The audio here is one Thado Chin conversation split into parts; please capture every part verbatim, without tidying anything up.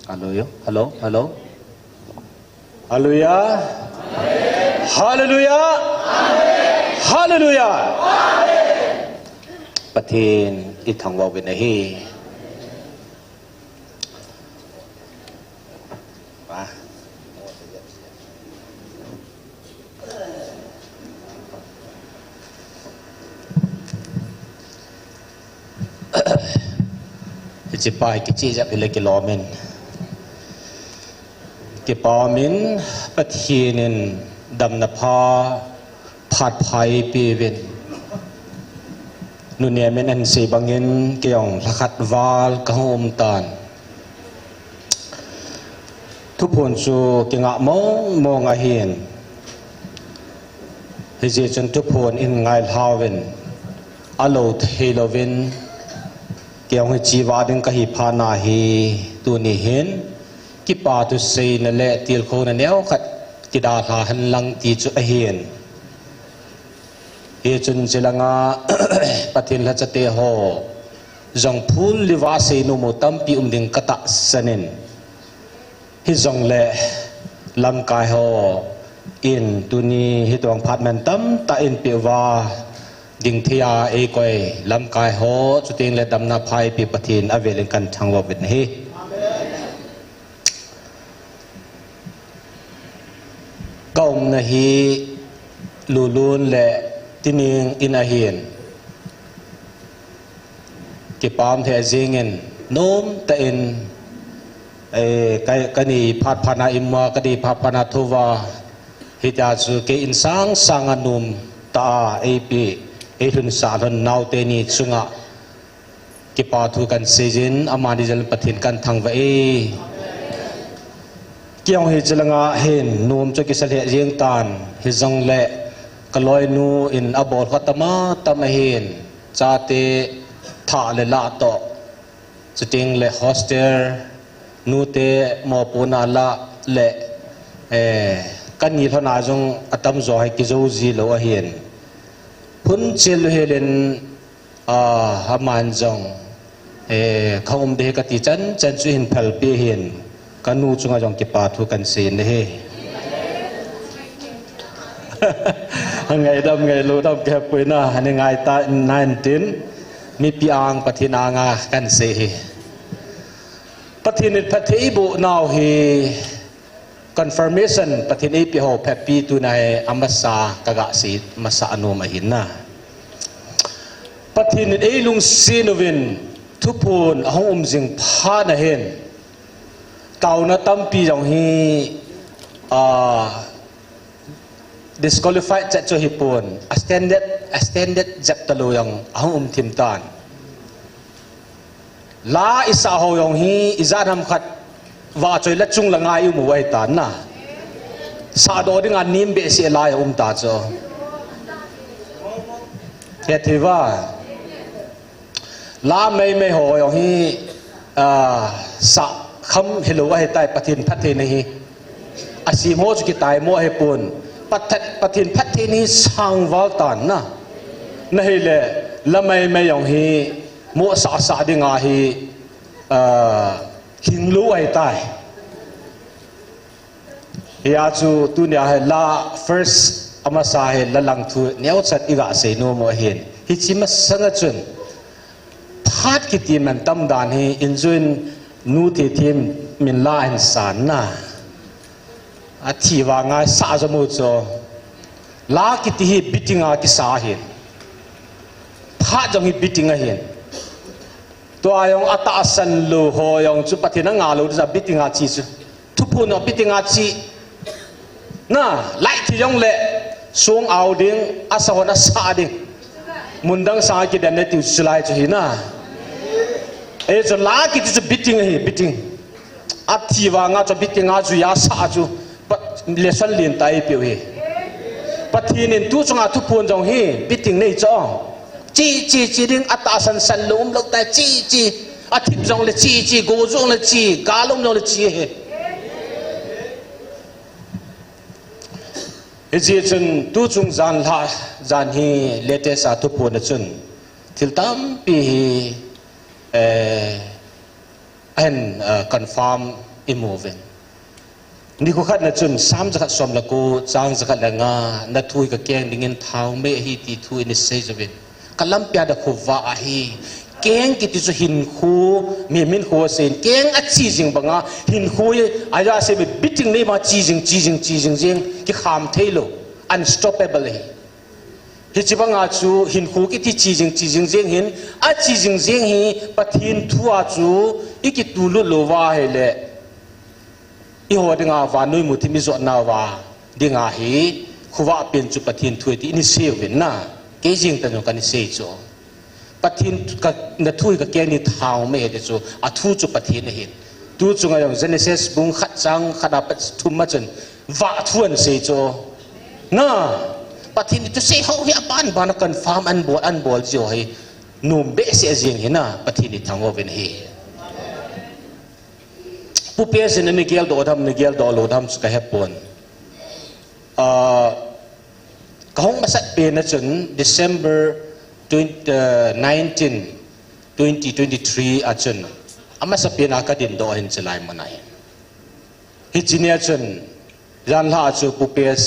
Hallelujah. Hello, hello. Hallelujah. Hallelujah. Hallelujah. Pathen i thangvah uvin ahi. Hiche pa hi kichih jep hile kilom in. Kipah umin, Pathen in damna pha, phat pha eipeuvin. Nunei min ahin sei bangin kei jong lhakhat val kahung um tan. Thuphon chu kingah mong mong ahin. Hijeh chun thuphon in ngailhauvin, alou thei louvin, kei jong hiche va ding kahi phat nahi, tuni hin kipa thu seina le tilkhouna neokhat kidalha henlang ti chu ahin. Hichun chulanga Pathen lhachate ho jong phul le vah seinom u tampi um ding katahsan in. Hijongle lamkai ho in tuni hitobang phat mantam tah in peh uva ding thei a eikoi lamkai ho, chuteng le damna pha eipeh Pathen avel in kahin thangvah uvin ahi. Ka umna hi Lulun le Tining in ahin. Kipah um thei jingin, nomtah in, eh, ka, kanei phat phat na imu a, kanei phat phat na thouva, hitia chu kei insang sanga nomtah a eipeh, eilhunsah lhon naote ni chunga kipa thu kahin seijin, amani jal Pathen kahin thangvah e. Kei jong hiche langa hin nom chu kisa lheh jeng tan, hijongle kaloinu in abol kha tam a tam ahin, chate thah le lah toh, chuteng le hostel, nute mopohna lah le, eh, kani lhona jong atamjo hi kijou ji lou ahin. Phunchel u helin, ah, aman jong, eh, kaum ding kati chan chan chu hin phalpeh hin, kanu chunga jong kipa thu kahin sei in ahi. Ngaidam ngailou dam kihepoi na, ani ngai ta in nineteen, mipi ang Pathen anga kahin sei hi. Pathen in phatthei eiboh nau hi, confirmation Pathen eipeh ho phatpi tuna hi amasa kaga sei masa anom ahin na. Pathen in eilungset uvin thuphon ahung um jing phat na hin, taona tampi jong hi, ah, disqualified chet chu hipon, a standard, a standard jep talou jong ahung um thim tan. La isah ho jong hi ijat ham khat vahchoi la chung la ngai um u ahitan na. Sahdoh dinga nem behseh lai a um ta chu. Hethiuva. La meimei ho jong hi, ah, sah kham hilou ahitai Pathen phattheina hi. Asem ho chu kitaimo ahipon. Pathen, Pathen phattheina hi sangval tan na. Nahile, la meimei jong hi, mo sah sah dinga hi, ah, hinglou ahitai. Hia chu tunia hi la first amasa hi la lang thu neocha iga seinom u ahin. Hiche masanga chun phat kiti mantam dan hi injun nu thithem min la hin san na. Athi vanga sah jom u chu. La kiti hi beating a kisa ahin. Phat jong hi beating ahin. Tua jong atahsan lou ho jong chu Pathen anga lou ding chu beating a che chu. Thuphon jong beating a che. Na, light thi jongle song au ding, asa hon asa ding. Mundang sanga kiden ne tiu chu lai chu hi na. Ei chu la kiti chu beating ahi, beating. Athi vanga chu beating a chu asa chu. Pa, lesson lentah eipeh u hi. Pathen in tu chunga thuphon jong hi beating nei chu. Che, che, che ding, atahsan san lou umlou tai, che, che. Athip jongle che, che, go jongle che, gal um jongle che hi. Hijeh chun tuchung jan lha, jan hi latest a thuphon a chun thil tampi hi, eh, ahin, eh, confirm imu uvin. Nikho khat na chun, Sam jakhat som le ko, chang jakhat le nga, na thu hi kakeng dingin thaomei ahi ti thu in isei uvin. Ka lampi a na khovah ahi. Keng kiti chu hinkho, mihem hinkho asei in, keng achi jing banga, hinkho hi, aja sei mi biting nei ma chi jing, chi jing, chi jing jing, kikham thei lou, unstoppable ahi. Hiche banga chu hinkho kiti chi jing, chi jing jing hin, achi jing jing hi Pathen thu a chu ikitu lut lou va ahile, eiho dinga vannoi muthim ijotna va dinga hi khovah pen chu Pathen thu ahi ti in isei uvin na. Kei jeng tah jong kana sei chu. Pathen thu ka, na thu hi kakeng dingin thaomei ahi ti chu, athu chu Pathen ahin. Tu chunga jong Genesis bung khat chang khat apat thum a chun vah thu ahin sei chu. Na, Pathen in thusei ho hi aban ban a confirm ahin bol, ahin bol jiu hi. Nom behseh jeng hi na, Pathen in thangvah uvin ahi. Pu P S in ana geldoh dem, ana geldoh lou dem chu kahepon. Ah, kahung masat pen a chun December twenty, uh, nineteen, twenty twenty-three a chun amasa pen a kadindoh ahin chulai mun ahi. Hiche nia chun, janhi a chu Pu P S,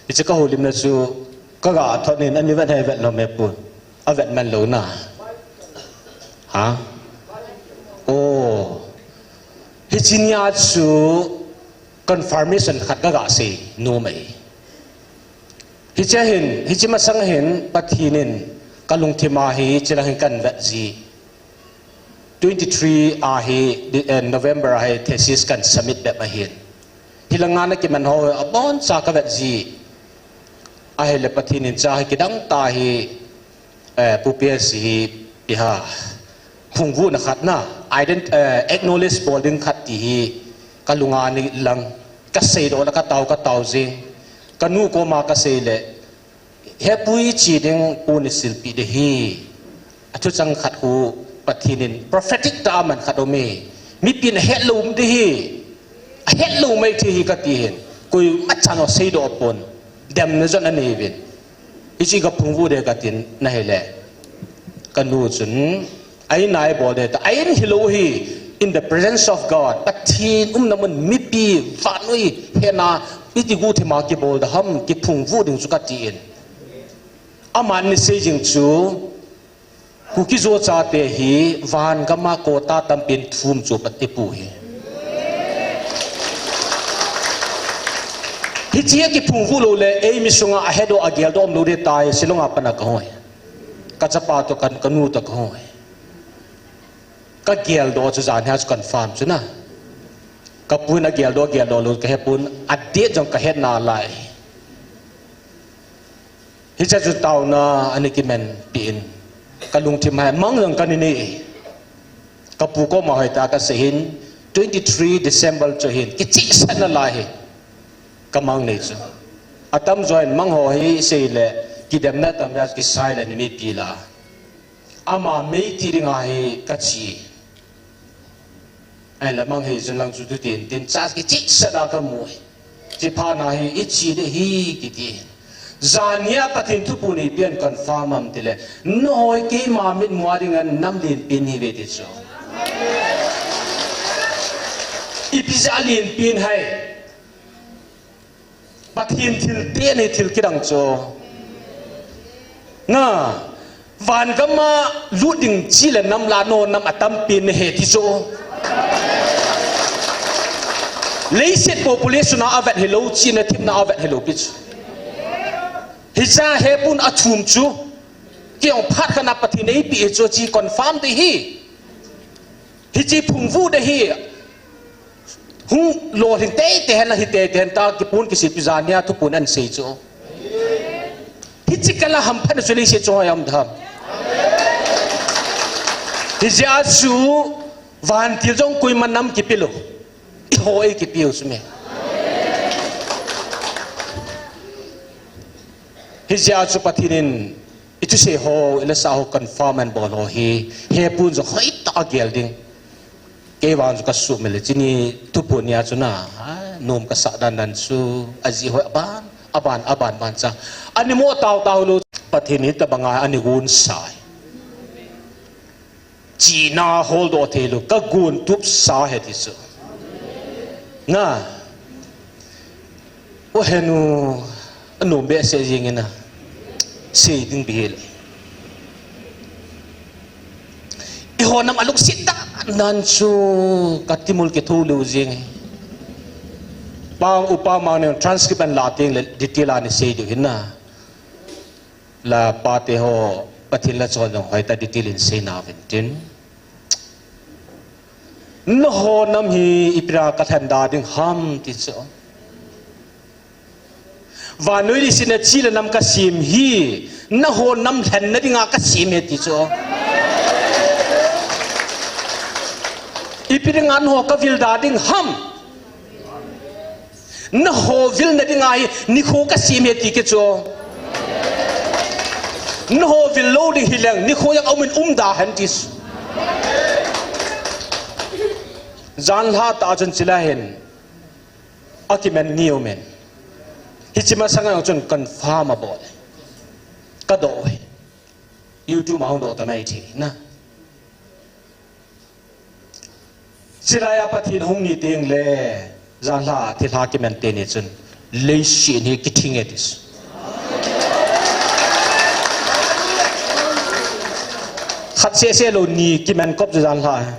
hiche kahoulimna chu kaga thot in, ani vet hai vet lou me pu. Avet man lou na. Ha? Oh. Hiche nia chu confirmation khat kaga sei nom e. Hiche hin, hiche masang hin Pathen in kalungthim a hi, hiche lang hin kahin vet ji. Twenty-three a hi, eh, November a hi thesis kahin submit bep ahin. Hilanga ana kiman ho abonchan kavet ji. Ahile Pathen in cha hi kidang tah hi, eh, Pu P S hi ipi ham, phungvuhna khat na, ident-, eh, acknowledge bol ding khat ti hi kalunga ana lang, kasei doh le katao, katao jing. Kanu koma kasei le, He pu, ichi ding pon isilpeh ding ahi. Athu chang khat khu Pathen in prophetic tah a aman khat aume. Mipin ahet lou ding ahi. Ahet lou mai thei ahi kati hin. Koima chan asei doh pon. Demna jong anei uvin. Hichu kaphungvuh ding katin ahile, kanu chun, a in a ibol ding ta, a in hilou hi, in the presence of God, Pathen umna mun, mipi, vannoi, hena, iti guhthima kibol ding ham, kiphungvuh ding chu kati in. Aman ana sei jing chu, Kuki-Zo chate hi van gam a quota tampin thum chu pat ipu hi. Hiche a kiphungvuh lou le, eimi sunga ahedoh ageldoh umlou ding tai, Shillong a pat a kahung hi. Kachapa toh, ka, kanu toh kahung hi. Kageldoh chu janhi a chu confirm chu na. Kapu in ageldoh, geldoh lou kahepon, adate jong kahet nalai. Hiche chu taona ana kimanpeh in, kalungthim a hi mang jong kana nei. Kapu koma hoitah a kasei hin, twenty-three December chu hin, kichehsahna lai hi. Kamang nei chu. Atamjo in mang ho hi sei le, kidemna tam le, kisei le ni mipi la. Ama meiti dinga hi kache. Ahile mang hei chun lang chu tu tin, tin cha kichehsahna kamu hi. Chuphat na hi, iche ding ahi kiti. Janhi a Pathen thuphon ipi ahin confirm ham tile, nahoi keima mitmu a dinga nam lenpen nahiuve ti chu. Ipi jeh a lenpen ham. Pathen thil te nei, thil kidang chu. Na, van gam a lut ding chi le nam la, nahon nam atampen nahi ti chu. Leiset population a avet hilou, chihna thepna a avet hilou pi chu. Hiche a hepon athum chu. Kei jong phat khat na Pathen in eipeh hi chu, hiche confirm ding ahi. Hiche phungvuh ding ahi. Hung lolhing teitei hen la, hi teitei hen ta, kipon kisilpi janhi a thuphon ahin sei chu. Hiche kah a hamphatna chu leiset chunga um ding ham. Hijeh a chu vantil jong koima nam kipe lou. Eiho eikipeu chu me. Hijeh a chu Pathen in ithusei ho, ilasa ho confirm ahin bol ho hi, hepon jong hoitah a gel ding. Kei vang chu kasuhmil e, hiche ni thuphon nia chu na, a, nom kasah dan dan chu, ajeh hoi aban, aban, aban, ban cha. Ana mo tao tao lou, Pathen in hitobanga ana gonsa e. Chihna holdoh theilou, kagon tupsa ahi ti chu. Na. O henu, anom behseh jing in a. Sei ding bihil. Eiho nam alungset dan chu katimul kitho lou jing. Pa, upa mang ne transcript an la teng le detail a nei sei diu hin na. La pate ho Pathen la chon jong hoitah detail in sei nauvin tin. Nangho nam hi ipi dinga kalhen da ding ham ti chu. Vannoi leiset a chi le nam kasem hi, nangho nam lhenna dinga kasem ahi ti chu. Ipi dinga nangho kavil da ding ham. Nangho vilna dinga hi nikho kasem ahi ti kit chu. Nangho vil lou ding hileng nikho jong aum in um da hen ti chu. Janhi tah chun chilai hin akiman ni um in. Hiche masang a chun confirm abol. Kadoh e. YouTube a hung doh ta mai thei na. Chilai a Pathen hung ni teng le, janhi thilha kiman teni chun, leiset hi kithing e ti chu. Khat seh seh lou ni kiman kop chu janhi.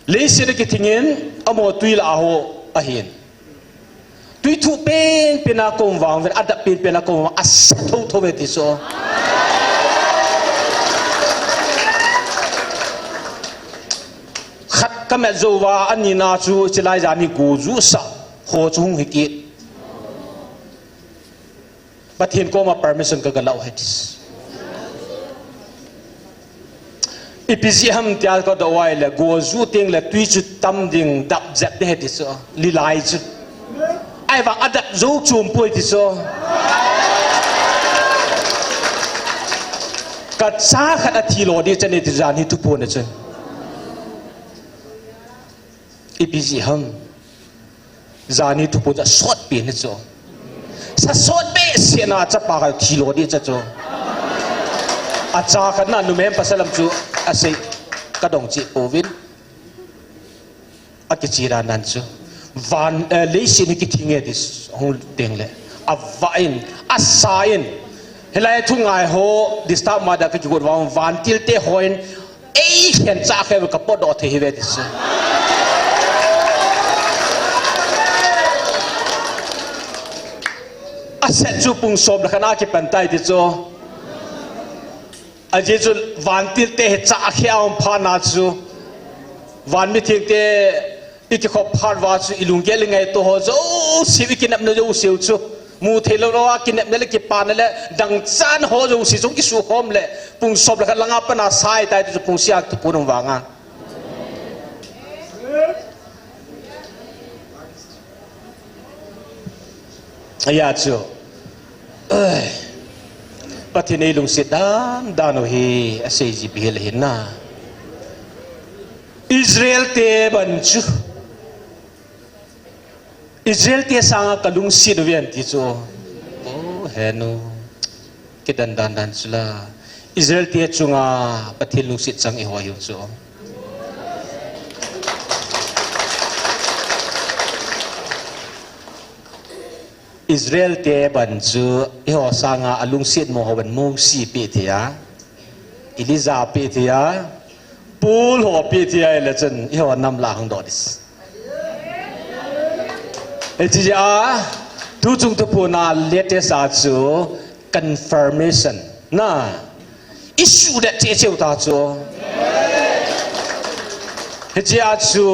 Leiset hi kithing in, amaho tui lah a ho ahin. Tui thuh penpen a kon vang uvin, adap penpen a kon vang, asa thotho ve ti chu. Khat kamat jou uva, anina chu chilai jan hi go ju sa ho chu hung hi kit. Pathen koma permission kaga lah u ahi ti chu. Ipi jeh ham tia kadoh uva ahile, go ju teng le tui chu tam ding, dap jep ding ahi ti chu, lilai chu. Ahivang adap jou chom poi ti chu. Kacha khat athi lo ding chan e ti janhi thuphon a chun. Ipi jeh ham. Janhi thuphon chu asot pen ahi chu. Sa sot behseh na chapa khat thi lo ding ahi chu. Acha khat na numei pasal lam chu asei kadong cheh pouvin. Akiche dan dan chu. Van, eh, leiset hi kithing e ti hung teng le. Avah in, asa in. Hilai thu ngai ho, disturb ma da kakigot vang, vantil te hon, Ei, hian cha khe ka potdoh thei hi ve ti chu. Aset chu pung som le khat a kipan tai ti chu. Ajeh chu vantil te hi cha khe a um phat na chu. Van mitheng te i kikhop phat uva chu i lunggel i ngaito ho jouse, i kinepna jouse u chu. Mu thei lou lou a kinepna le kipana le dangchah ho jouse chu kisukhom le pung som le khat langa pat a sa tai ti chu pung sia thuphon um vang a. Ajeh chu, eh, Pathen in eilungset dan dan u hi asei ji bihil ahi na. Israel te ban chu. Israel te sanga kalungset uve ati chu. O, henu. Kidan dan dan chu la. Israel te chunga Pathen lungset chang iho hiu chu. Israel te ban chu iho sanga alungset mo ho ban Mosi pe thei a. Elijah pe thei a. Paul ho pe thei a le chun iho nam la hang doh ding. Hiche a, tu chung thuphon a latest a chu confirmation na. Issue de che cheu ta chu. Hiche a chu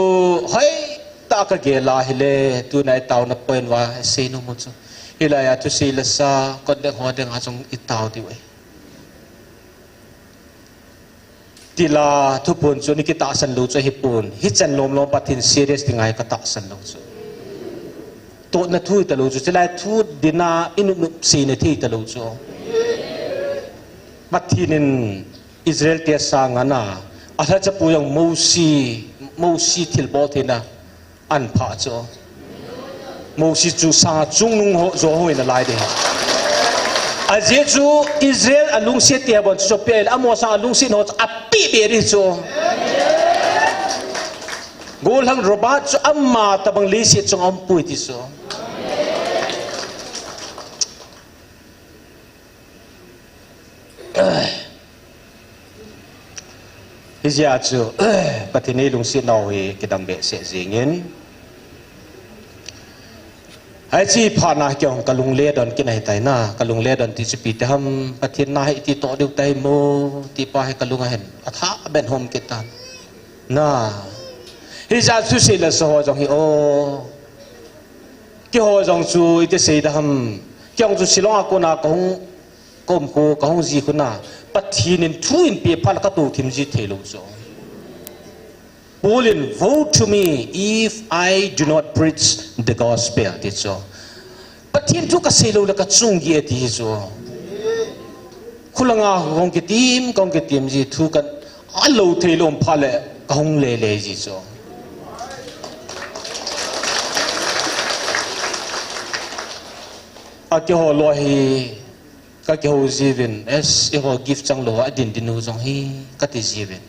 hoi ta ka gel a hile, tuna i tauna point uva sei nom u chu. Hilai a thusei la sa, kot ding ho ding a chung i tao diu ahi. Tila thuphon chu ni kitahsan lou chu ahipon. Hichan lom lom Pathen serious dinga hi katahsan lou chu. Totna thu hita lou chu, chulai thu dinga i nop nop seina thei hita lou chu. Pathen in Israel te sanga na, alhachapu jong Mosi, Mosi thilbol theina Ahin phah chu. Mosi chu sanga chungnung ho, jo ho in alai ding. Ajeh chu Israel alungset te ban chu pe, amaho sanga alungset ho chu ape be ding chu. Gollhang Robert chu ama tabang leiset chunga aumpoi ti chu. Hijeh a chu Pathen in eilungset nau hi kidang behseh jengin. Hiche phat na keiho kalung le don kit ahitai na, kalung le don ti chu ipi ti ham, Pathen na hi iti toh diu tai mo, ti pa hi kalung a hin athah beh in hom kit tan. Na. Hijeh a chu sei le sa ho jong hi o. Keiho jong chu iti sei ding ham. Keiho jong chu Shillong a kona kahung, kaum khu, kahung ji khu na, Pathen in thu eipe phat le katou thim ji thei lou chu. Paul in, "Woe to me if I do not preach the gospel," ti chu. Pathen thu kasei lou le kachung gih e ti chu. Khulanga kahung kitim, kahung kitim ji thu kan alou thei lou um phat le kahung lele ji chu. A keiho loi hi, ka kihou jiuvin, es, eiho gift chang lou, adin din u jong hi, kati jiuvin.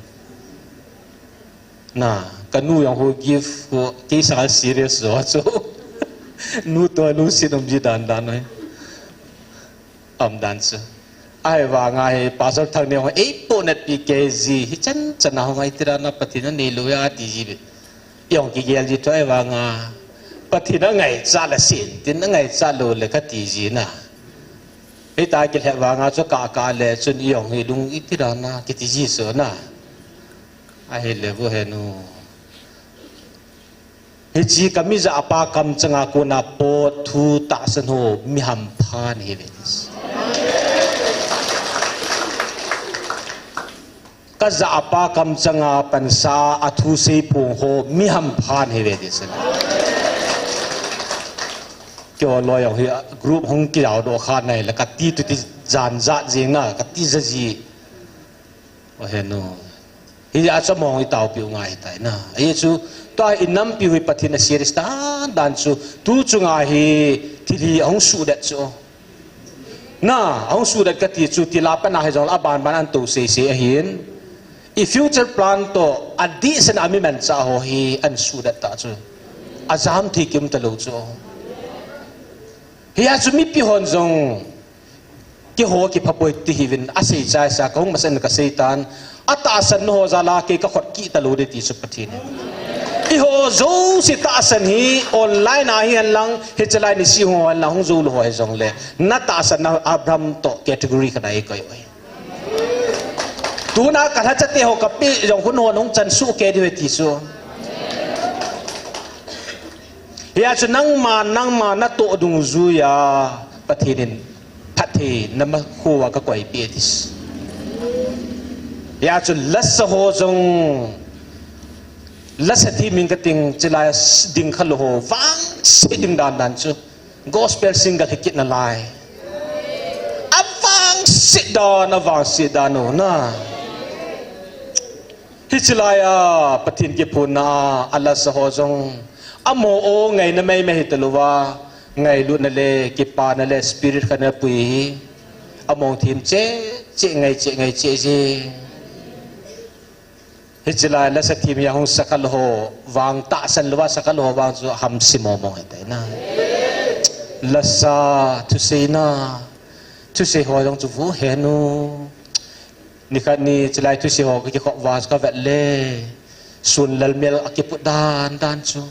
Na, kanu jong ho gift ho, kei sanga serious jo chu. Nu toh lungset um ji dan dan u hi. Aum dan chu. Ahivanga hi Pastor Thangni jong eipohnat pi kei ji, hichan chan a hung a iti dan a Pathen in anei lou ahi ati ji ve. Jong kigel ji thou ahivanga. Pathen in angaichat le sei in tin, angaichat lou le kati ji na. Hita kilhep vanga chu kah kah le chun jong hi lung iti dan a kiti ji chu na. Ahile vo henu. Hiche ka mi jah pa kamchanga kona pot thu tahsan ho mi hampha nahi uve. Ka jah pa kamchanga pansa a thu sei phong ho mi hampha nahi uve ti chu. Keiho loi jong hi group hung kijao doh kha nai le kati tu ti jan jat jing na kati ja ji. O henu. Hijeh a chu amahon eitaopiu ngai ahitai na. Ahi chu, tua hi inampiu hi Pathen in aserious dan dan chu, tu chunga hi thil hi ahung suhdet chu. Na, ahung suhdet kati chu, thil a pat na hijongle aban ban a ahin tou sei sei ahin. I future plan toh, adehset a mi manchah ho hi ahin suhdet ta chu. Ajam thei kium talou chu. Hijeh a chu mipi hon jong, Keiho kipha poi ti hiuvin asei chai sa, kahung masat in kasei tan. Atahsan nau ho jal a kei kakhut kit talou ding ti chu Pathen in. Eiho jouse tahsan hi online a hihen lang, hiche lai ni si ho hen lang hung jou lou ho hijongle. Na tahsan na Abraham toh category khat a eikoi uve. Tuna kalhacha te ho kapeh jong hun ho hung chan soh kei diu ve ti chu. Hijeh a chu nangma, nangma natoh dungjuiya Pathen in phatthei nama kho a kakoipeh e ti chu. Hijeh a chu lasa ho jong, lasa thim in kating chilai ding khalou ho vangset ding dan dan chu. Gospel single hi kit nalai. Avangset dan, avangset dan u na. Hiche lai a, Pathen kiphonna a, alasa ho jong. Amaho o ngaina maimai hitalouva, ngailutna le, kipana le, spirit khat ana pui hi. Amahon them cheh, cheh ngai, cheh ngai, cheh ji. Hiche lai lasa thim a hung sa khalou ho vang tahsan louva sa khalou ho vang chu hamse mong mong ahitai na. Lasa, thusei na, thusei ho jong chu vo henu. Nikhat ni chilai thusei ho kakikhop uva chu kavet le. Sun lalmel akiput dan dan chu.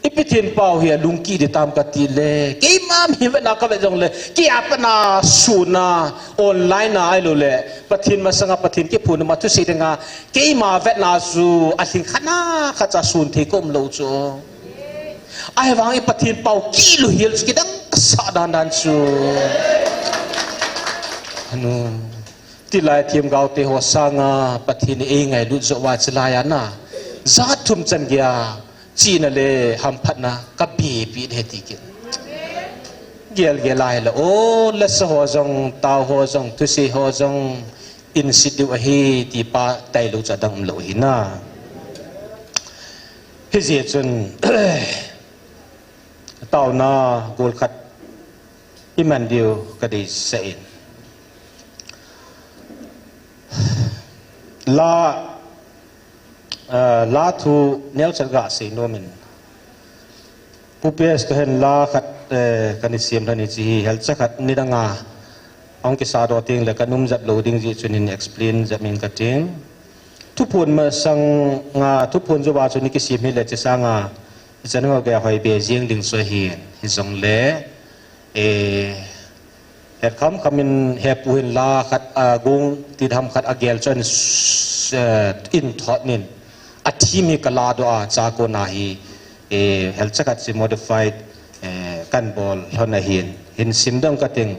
Ipi thenpau hi alungkit ding tam kati le. Keima mi vetna kavet jongle. Kei a pat na sun a online a ahilou le. Pathen masanga Pathen kiphonna ma thusei dinga. Keima vetna chu alhing khat na khat cha sun thei kaum lou chu. Ahivang i Pathen pau kilou hel chu kidang kasa dan dan chu. Anu. Tilai themgao te ho sanga Pathen in eingailut joh uva chilai a na. Jat thum chan geiya chihna le hamphatna kabepi e ti kit. Gel gel a hile o lasa ho jong, tao ho jong, thusei ho jong, insit diu ahi ti pa tailou chu adang umlou ahi na. Hijeh chun, taona gol khat iman diu kadeisah in. La, Ah, la thu neocha ga sei nom in. Pu P S kahin la khat, eh, kana sim lhon in hiche hi, helcha khat nidang a hung kisa doh teng le kanum jep lou ding jeh chun hin explain jep ing kating. Thuphon masang a, thuphon jou a chu nei kisim hile hiche sanga, hichan ho gei hoi be jing ding chu ahin, hijongle, eh, het kham kham in hepu hin la khat, a, gong ti tham khat agel chun, eh, in thot nin, athim hi kala doh a, chua kona hi, eh, helcha khat chu modified, eh, kahin bol lhon ahin, hin sim ding kating.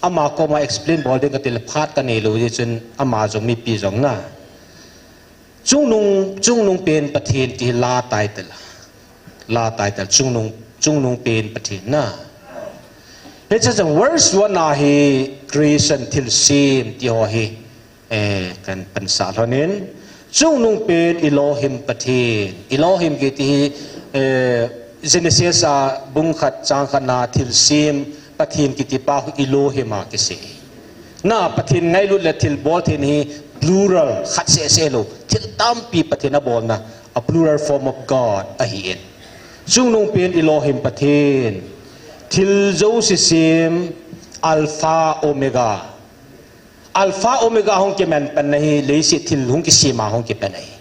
Ama koma explain bol ding kati le phat kanei lou jeh chun ama jong mipi jong na. Chungnung, chungnung pen Pathen ti hi la title. La title, chungnung, chungnung pen Pathen na. Hiche chu verse one a hi creation thilsem ti ho hi, eh, kahin pansah lhon in. Chungnung pen Elohim Pathen. Elohim kiti hi, eh, Genesis a bung khat chang khat na thilsem Pathen kiti pa hi Elohim a kisei. Na, Pathen ngailut le thilbol thei hi plural, khat seh seh lou. Thil tampi Pathen abolna, a plural form of God ahin. Chungnung pen Elohim Pathen. Thil jouse sem, Alpha Omega. Alpha Omega hung kiman pen ahi, leiset thil hung kisem a hung kipan ahi.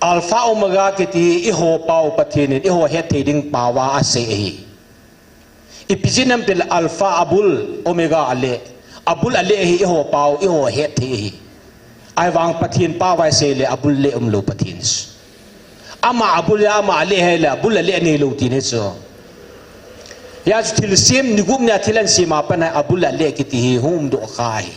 Alpha Omega kiti eiho pau Pathen in, eiho hetthei ding pau a asei ahi. Ipi jeh ham itile Alpha abul, Omega ale. Abul ale hi eiho pau, eiho hetthei ahi. Ahivang Pathen pau a isei le abul le umlou Pathen. Ama abul a, ama ale hile abul ale neilou tina chu. Hijeh chun thilsem, nigup nia thil ahin sem a pat a abul ale kiti hi hung umdoh kha ahi.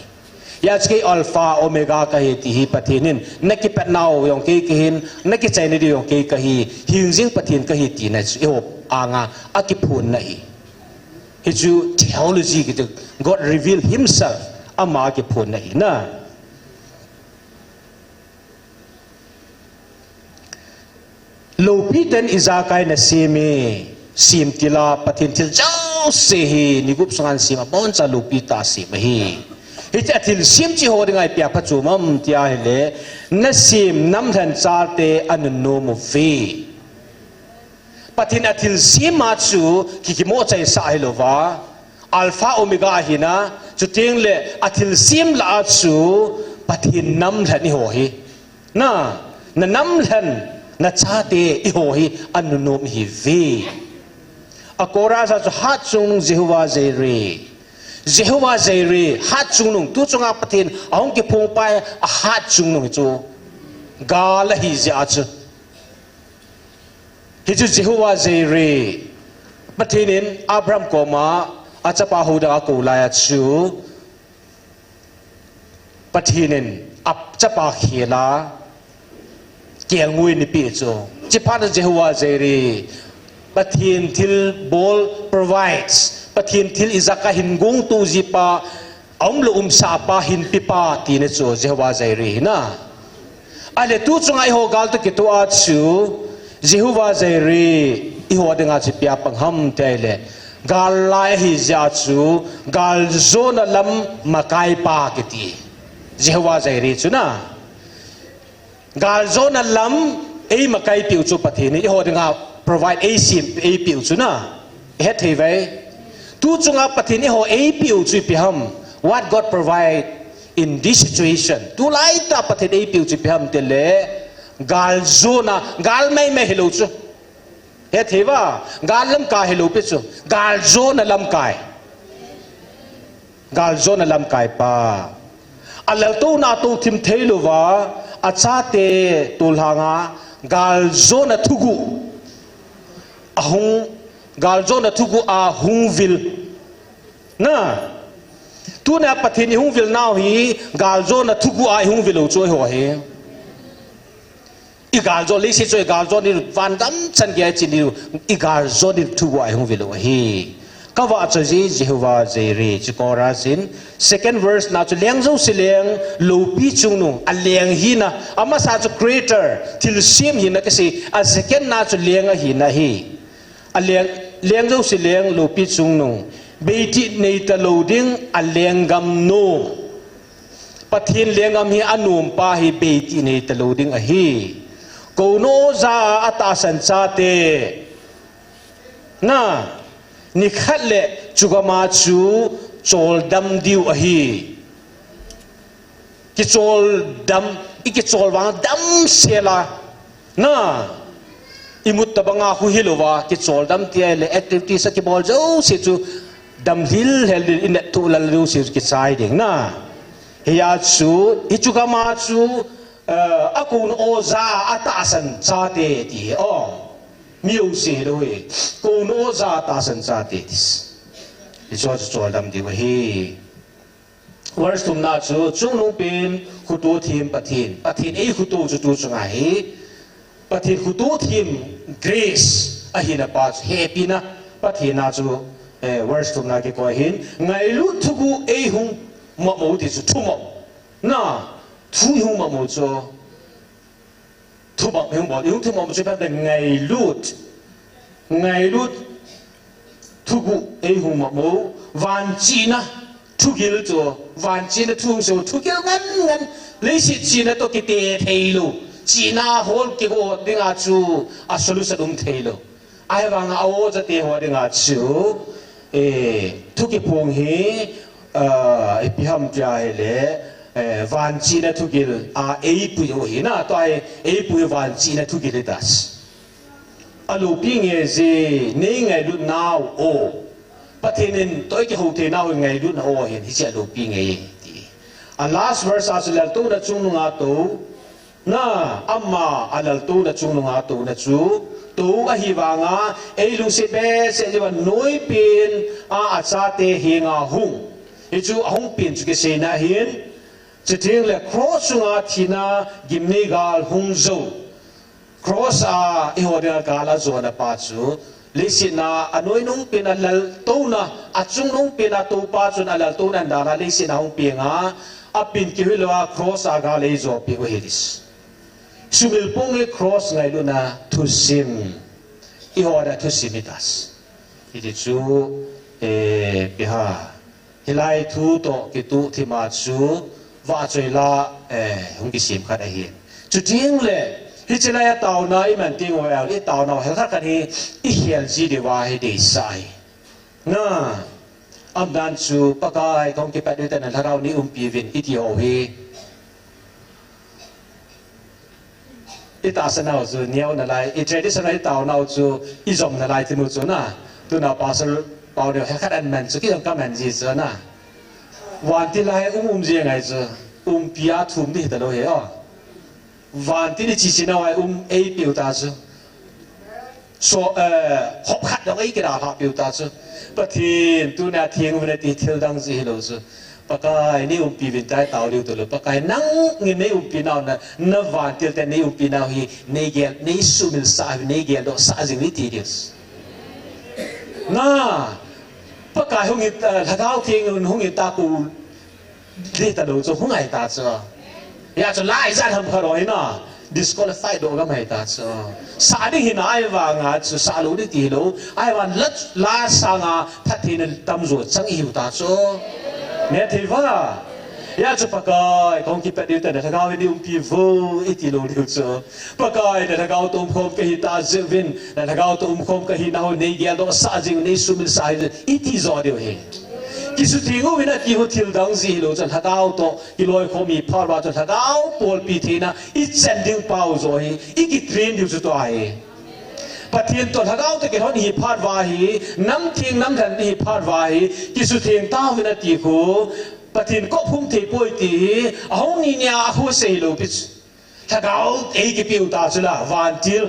Hijeh chun kei Alpha Omega kahi ti hi Pathen in, na kipatnau jong kei kahin, na kichaina diu jong kei kahi, hingjing Pathen kahi tina chu eiho anga akiphonna ahi. Hichu theology kiti, God reveal himself, ama akiphonna ahi na. Loupi ten ijakai nasem e, sem tila Pathen thil jouse hi, nigup sunga asem, aboncha loupi tah a asem ahi. Hitia thilsem chu eiho dinga ipi a phachom ham tia ahile, nasem namlhen chate anunnom uve. Pathen a thilsem a chu ki, kimoh chaisah hilouva, Alpha Omega ahina, chuteng le athilsem lah a chu Pathen namlhen eiho hi. Na, na namlhen, na chate eiho hi anunnom ihiuve. A chorus a chu hatchungnung Jehovah Jireh. Jehovah Jireh, hatchungnung, tu chunga Pathen ahung kiphong pa hi ahatchungnung hi chu. Gal ahi jeh a chu. Hichu Jehovah Jireh. Pathen in Abraham koma achapa houda akou lai a chu. Pathen in achapa khel a kelngoi eipeh chu. Chuphat a Jehovah Jireh. Pathen thilbol provides. Pathen thil ijakai hin gongtou ji pa, aumlou umsah pa, hinpe pa tina chu Jehovah Jireh hina. Ahile tu chunga eiho gal toh kitoh a chu Jehovah Jireh eiho dinga chu ipi a pang ham tia ahile, gal lai ahi jeh a chu galjona lam makai pa kiti. Jehovah Jireh chu na. Galjona lam eimakai peh u chu Pathen in eiho dinga provide eisem, eipeh u chu na. Hethei uve. Tu chunga Pathen eiho eipeh u chu ipi ham. What God provide in this situation. Tulai tah Pathen eipeh u chu ipi ham itile. Galjona, gal maimai hilou chu. Hethei uva, gal lamkai hilou pi chu. Galjona lamkai. Galjona lamkai pa. Alaltouna touthim theilouva, achate tolhanga, galjona thuguh. Ahung, galjona thuguh a hung vil. Na, tunia Pathen ihung vil nau hi, galjona thuguh a ihung vil u chu eiho hi. Igaljona leiset chu igaljona diu, vangam chan gei a che diu, igaljona diu thuguh a ihung vil u ahi. Kavahchoi ji Jehovah Jireh, chu chorus in, second verse na chu leng jouse leng, loupi chungnung, aleng hina, amasa chu creator, thilsem hina kisei, a second na chu leng ahina ahi. Aleng, leng jouse leng, loupi chungnung, beitih neita lou ding, alenggam nom. Pathen lenggam hi anompa hi bei ti nei talou ding ahi. Kouna oja a atahsan chate. Na, nikhat le chugam a chu choldam diu ahi. Kicholdam, ikichol vang damsel a. Na, imut tabang a khu hilouva, kicholdam ti ahile activities a kibol jouse chu damlhil hel ding, ineh tuh lal jouse chu kichai ding na. Hiya chu, hichu gam a chu, eh, akouna oja atahsan chate ti hi, o. Mi jouse hilou hi. Kouna oja atahsan chate ti. Hichu chu choldam diu ahi. Verse thumna chu, chungnungpen khuto them Pathen. Pathen eikhuto chu tu chunga hi. Pathen khuto them grace ahina pa chu hepina. Pathen a chu, eh, verse thumna kikoi hin. Ngailut thuguh eihung mamo ti chu thumop. Na, thu ihung mamo chu. Thumop ihung bol, ihung thumop chu ipi ham itile ngailut. Ngailut thuguh eihung mamo, vanchihna thugil chu, vanchihna thu hung sei, thugil ngan ngan, leiset chihna toh kite theilou, chihna hol kigo dinga chu a solution um theilou. Ahivanga a oja te ho dinga chu, eh, thu kiphong hi, ah, ipi ham tia ahile, eh, vanchihna thugil a eipui u ahi na, tua hi eipui vanchihna thugil hita. Alopi nge ji, nei ngailut nau o. Pathen in toh ikihou thei nau hi ngailutna o ahin, hiche alopi nge ti. A last verse a chu laltouna chungnunga tou, na, ama a laltouna chungnunga touna chu, tou ahivanga, eilungset behseh jeh uva noipen a achate henga hung. Hichu ahung pen chu kiseina ahin, chuteng le cross chunga thina gimnei gal hung jou. Cross a eiho dinga gal ajona pa chu, leiset a anoinung pen a laltouna, achungnung pen a toupa chun a laltouna dan a leiset a hung penga, apen kihoi louva cross a gal eijopeh u ahi. Sumil pung hi cross ngailutna thusim. Eiho a thusim hita. Hiti chu, eh, ipi ham. Hilai thu toh kituh thima chu vahchoi la, eh, hung kisem khat ahi. Chuteng le, hiche lai a taona iman teng uva, i taona u hel khat khat hi ikhel ji diuva hi deisah ahi. Na, aumdan chu Pakai kahung kipat diu tah in na lhagao nei umpi uvin iti ho hi. Itahsan nau chu, neo nalai, i traditional itao nau chu, ijom nalai tinu chu na. Tuna Pastor Pau neo, hekhat aman chu, kijong kaman ji chu na. Vantil a um um ji ngai chu, umpi a thum di talou hi o. Vantil ichi chi nau a um eipeu ta chu. So, eh, hop khat dong eikidalha peu ta chu. Pathen, tuna theng uvin ati thil dang ji hilou chu. Pakai, nei umpi uvin tai tao diu talou. Pakai, nangin nei umpi nau na, na vantil te nei umpi nau hi, nei gel, nei sumil sah, nei geldoh sah jing uvin ti diu. Na, Pakai hung in, eh, Lhagao Theng hung in taku di talou chu hung ahi ta chu. Hia chu lai jan ham khat o hi na. Disqualify doh gam ahi ta chu. Sah ding hi na ahivanga chu sah lou ding ti hilou. Ahivang la, la sanga phattheina tamjo chang ihiu ta chu. Nethei va. Hia chu Pakai, kahung kipat diu tah in na Lhagao in nei umpi uvo iti lou diu chu. Pakai, na Lhagao toh umkhom kahi ta jeh uvin, na Lhagao toh umkhom kahi nau nei geldoh sah jing, nei sumil sah jing, iti jo diu hi. Kisutheng uvin ati ho thil dang ji hilou chu, Lhagao toh kiloikhom hi phat uva chu Lhagao bolpi theina ichan ding pau jo hi, ikitrain diu chu tua hi. Pathen toh Lhagao toh kilhon hi phat uva hi, nam theng nam lhen hi phat uva hi, kisutheng tauvin ati khu, Pathen kop phum thei poi ti hi, ahung ni nia akhu sei lou pi chu. Lhagao eikipeu ta chu la, vantil.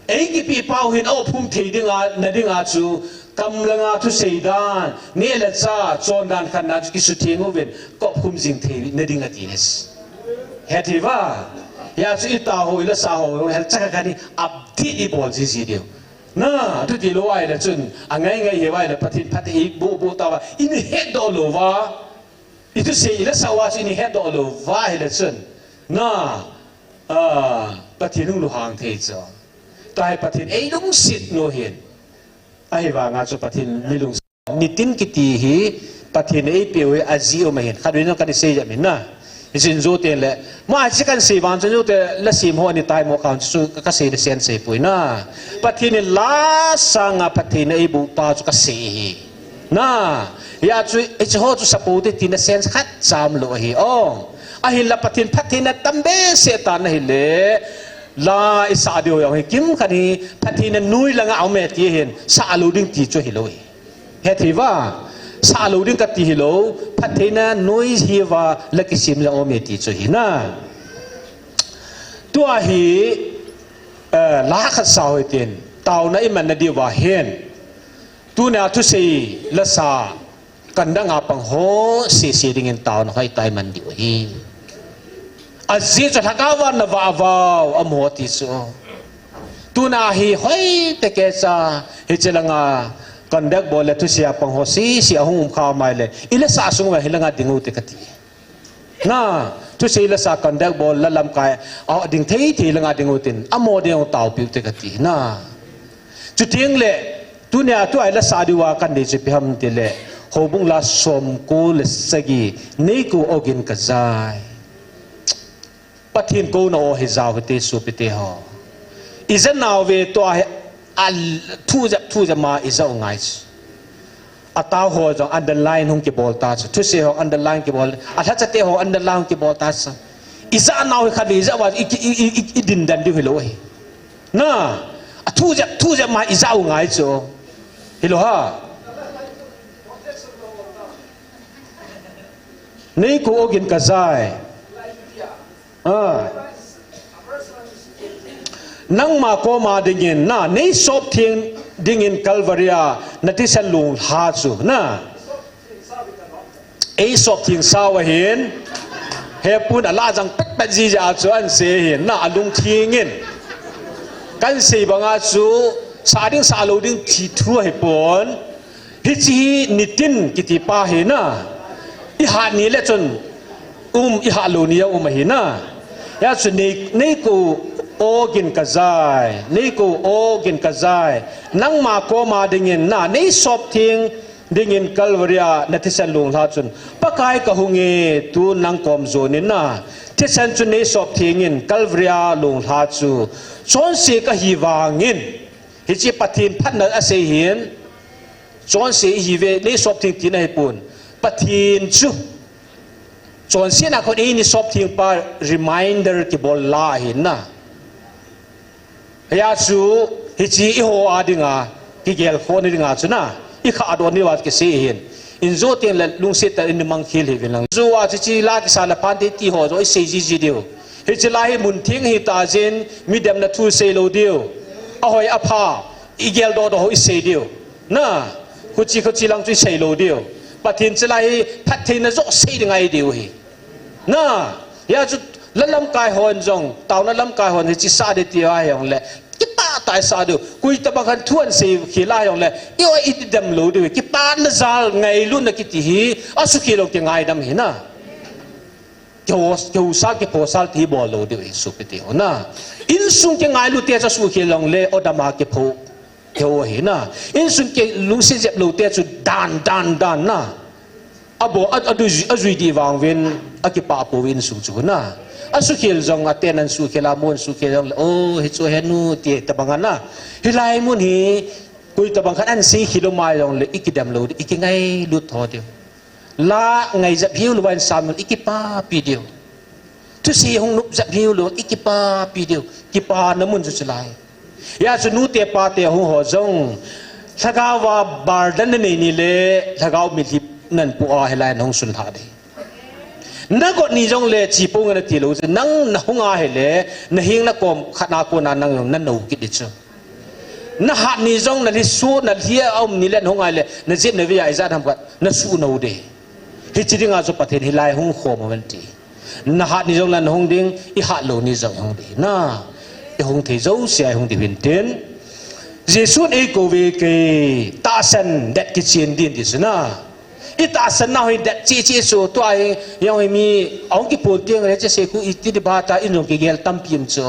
Eikipe pau hin aphum thei dinga, na dinga chu, kam langa thusei dan, neh le chah, chondan khatna chu kisutheng uvin, kop khum jing thei na ding ati nes. Hethei va, hia chu ita ho, ila sa ho, hel chaka kani, update ibol ji ji diu. Na, tuti lou ahile chun, angai ngai hi ahile Pathen phat eiboh boh tauva, ini hetdoh lou va, Ithusei ila sa uva chu ini hetdoh lou va ahile chun. Na, ah, Pathen hung lunghang thei chu. Tua hi Pathen eilungset nu ahin. Ahivanga chu Pathen mi lungset. Nitin kiti hi Pathen eipeu hi ajeh um ahin. Khatvei jong kani sei jep in na. Hiche in joh teng le, ma hiche kan sei vang chu joh teng le sem ho ni tai mo kan chu ka sei le sen sei poi na. Pathen in la sanga phattheina eiboh pa chu ka sei hi. Na, hia chu, hiche ho chu sa pou te tina sen khat cham lou ahi. O, ahinla Pathen phattheina tam behseh tan ahile, la i sa diu jong hi kimkhat hi, phattheina noi langa aume ti hin, sa lou ding ti chu hilou hi. Hethei va, sa lou ding kati hilou, phattheina noi hi va la kisim le aume ti chu hi na. Tua hi, eh, la khat sa hoi tin, taona i man na diu va hin. Tunia thusei la sa, kan dang a pang ho, sese dingin taona hoi tai man diu hi. Ajeh chu lhagao va na va vau, amaho ti chu. Tuna hi hoi te ke cha, hiche langa conduct bol le thusei a pang ho sese ahung um kha mai le, i la sa sung va hilanga ding u te kati. Na, thusei la sa conduct bol la lamkai, a ding thei thei langa ding u tin, amaho ding u tao piu te kati. Na, chuteng le, tunia tua i la sa diu a kan dei chu ipi ham ti le, Houbung la som ko le sagi, nei ko ogin ka jai. Pathen kouna o hi jao hite sopite ho. I ja nau ve tua hi a thu jep, thu jep ma i ja u ngai chu. A tao ho jong underline hung kibol ta chu. Thusei ho underline kibol. A lhacha te ho underline hung kibol ta chu. I ja nau hi khat ve i ja va i, i, i, i, i din dan diu hilou hi. Na, a thu jep, thu jep ma i ja u ngai chu. Hilou ha. Nei ko ogin ka jai. Ah. Nangma koma dingin, na, nei sop theng dingin Calvary a, na thisan lunglha chu, na. Ei sop theng sau ahin, hepun a la jang pet pet ji ja chu an sei hin, na, a lungtheng in. Kan sei banga chu, sa ding sa lou ding ti thu ahi pon. Hiche hi nitin kiti pa hi na. I hat ni le chun um, i hat lou ni a um ahi na. Hia chu nei, nei ko ogin ka jai, nei ko ogin ka jai. Nangma koma dingin na, nei sop theng dingin Calvary a na thisan lunglha chun. Pakai ka hung e, tu nang kom jon in na. Thisan chu nei sop theng in Calvary a lunglha chu. Chonse ka hi vangin. Hiche Pathen phatna a sei hin. Chonse i hi ve, nei sop theng tina hi pon. Pathen chu. Chonse na khon ei ni sop theng pa reminder kibol la ahi na. Hia chu, hiche i ho a dinga, kigel khon dinga chu na. I kha adon ni va kisei hin. In jo teng le lungset tah in i mang khel hi vin lang. Chu a chu hiche la kisa la phan te ti ho jo i sei ji ji diu. Hiche la hi mun theng hi ta jin, mi demna thu sei lou diu. A hoi a pha. I gel doh doh ho i sei diu. Na, khuchi khuchi lang chu i sei lou diu. Pathen chu la hi phattheina joh sei ding ahi diu hi. Na, hia chu la lamkai hon jong, taona lamkai hon hiche sa ding ti ahi jong le. Kipah tah i sa diu. Koi tabang khan thu an sei khel a jong le. I o i dem lou diu. Kipana jal ngailutna kiti hi. A sukhel jong kingaidam hi na. Kihou, kihou sal, kipho sal ti bol lou diu hi sopite ho na. Insung kingailut te chu sukhel jong le, o dam a kipho. Kihou hi na. Insung kilungset jep lou te chu dan, dan, dan na. Abo, a, a du, a jui di vang vin, a kipah pou insung chu na. A sukhel jong a ten an sukhel a mon sukhel jong le, o, hi chu he nu ti tabang a na. Hilai mun hi, koi tabang khan an sei khel lou mai jong le, i kidem lou, i kingailut tho diu. La ngai jep hiu lou in Samuel i kipapi diu. Thusei hung nop jep hiu lou i kipapi diu. Kipana mun chu chu lai. Hia chu nute pate hung ho jong. Lhagao va bardan na nei ni le lhagao mitlhi nan pu a hilai na hung sun lha ding. Na got ni jong le chi pong na ti lou chu nang na hung a hile na hing na kom khat na kona nang jong na nou kit ding chu. Na hat ni jong na lhi su, na lhi a um ni le na hung a hile, na jep na vei a ijat ham khat, na su nou ding. Hiche dinga chu Pathen hilai hung khom aven ti. Na hat ni jong le na hung ding, i hat lou ni jong hung ding. Na, i hung thei jouse a i hung ding hin tin. Jesun ei kou ve kei, tahsan det kichen din ti chu na. I tahsan nau hi det chi chi chu, tua hi, jong hi mi, ahung kipol teng le, che se khu i ti di ba ta, in jong kigel tampi um chu.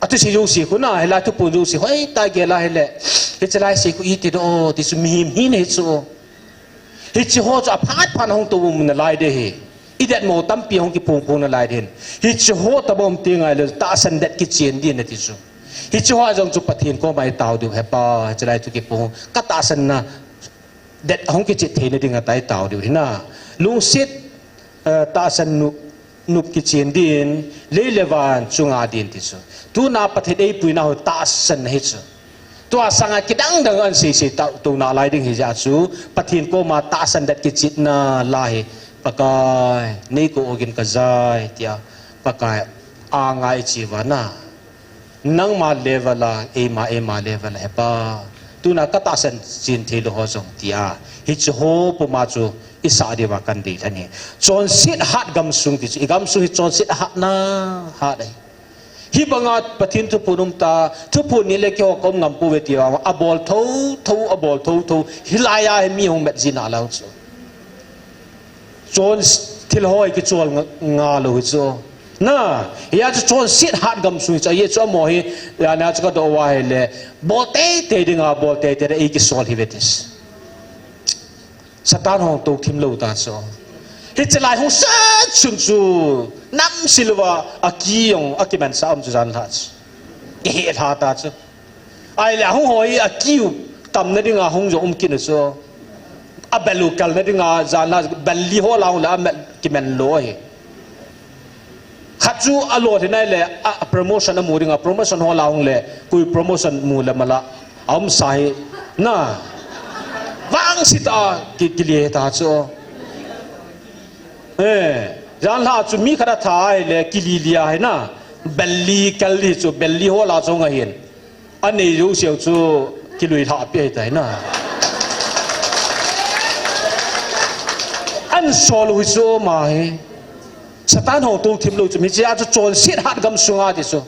A thusei jouse khu na, hilai thupon jouse, hoi, ta gel a hile. Hiche lai sei khu iti doh, ti chu mihem hina hi chu. Hiche ho chu aphat phat hung tou um nalai ding ahi. I det mo tampi hung kiphong phong nalai din. Hiche ho tabom ti ngai le tahsan det kichen din ati chu. Hiche ho jong chu Pathen koma i tao diu, He Pa, hiche lai chu kiphong ka tahsan na det hung kichen theina dinga tai tao diu hina. Lungset, eh, tahsan nop, nop kichen din, lei le van chunga din ti chu. Tuna Pathen eipuina ho tahsan na hi chu. Tua sanga kidang dang an sei sei tao, tao nalai ding hi jeh chu, Pathen koma tahsan det kichen nalai hi, Pakai, nei ko ogin ka jai, tia, Pakai, a ngai chi vana. Nangma level a, eima, eima level a, He Pa. Tuna ka tahsan chen thei lou ho jong tia. Hiche ho puma chu i sah diuva kan dei lhon hi. Chonset hat gamsung ti chu, i gamsung hi chonset hat na, hat ahi. Hibanga Pathen thuphon um ta, thuphon ni le keiho ka um ngam pouve tia, abol tho, tho, abol tho, tho. Hilai a hi mi hung met jing nalai chu. Chon thil hoi kichol nga, nga lou hi chu. Na, hia chu chonset hat gamsung hi chu, hia chu amaho hi, hia na chu ka doh uva ahile, bol teitei dinga, bol teitei dinga, ei kisol hi ve ti chu. Satan hung tou thim lou ta chu. Hiche lai hung sat sun chu, nam siluva, a ki jong, a kimansa um chu jan lha chu. Kihe lha ta chu. Ahile ahung ho hi akiu tamna dinga hung jong um kit na chu. Abel u kalna dinga jan la bel li ho la hung le amet kimen lou ahi. Khat chu alo thi nai le a promotion amu dinga promotion ho la hung le koi promotion mu le mala aum sa hi na. Vangset a ki, kili ta chu. Eh, jan la chu mi khat atha ahile kili li ahi na. Bel li kal li chu bel li ho la chu nga hin. Anei jouseu chu kilui lhah pi ahitai na. An sol u hi chu ma hi. Satan hung tou thim lou chu hiche a chu chonset hat gamsung a ti chu.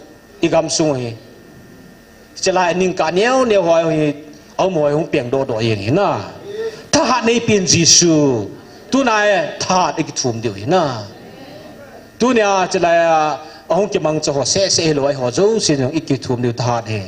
I gamsung hi. Hiche lai a ning ka neo neo hoi hi. Aum hoi hung peng doh doh jeng hi na. Thahat nei pen Jesu. Tuna e thahat i kithum diu hi na. Tunia hiche lai a, ahung kimangcha ho seh seh hilou a eiho jouse jong i kithum diu thahat hi.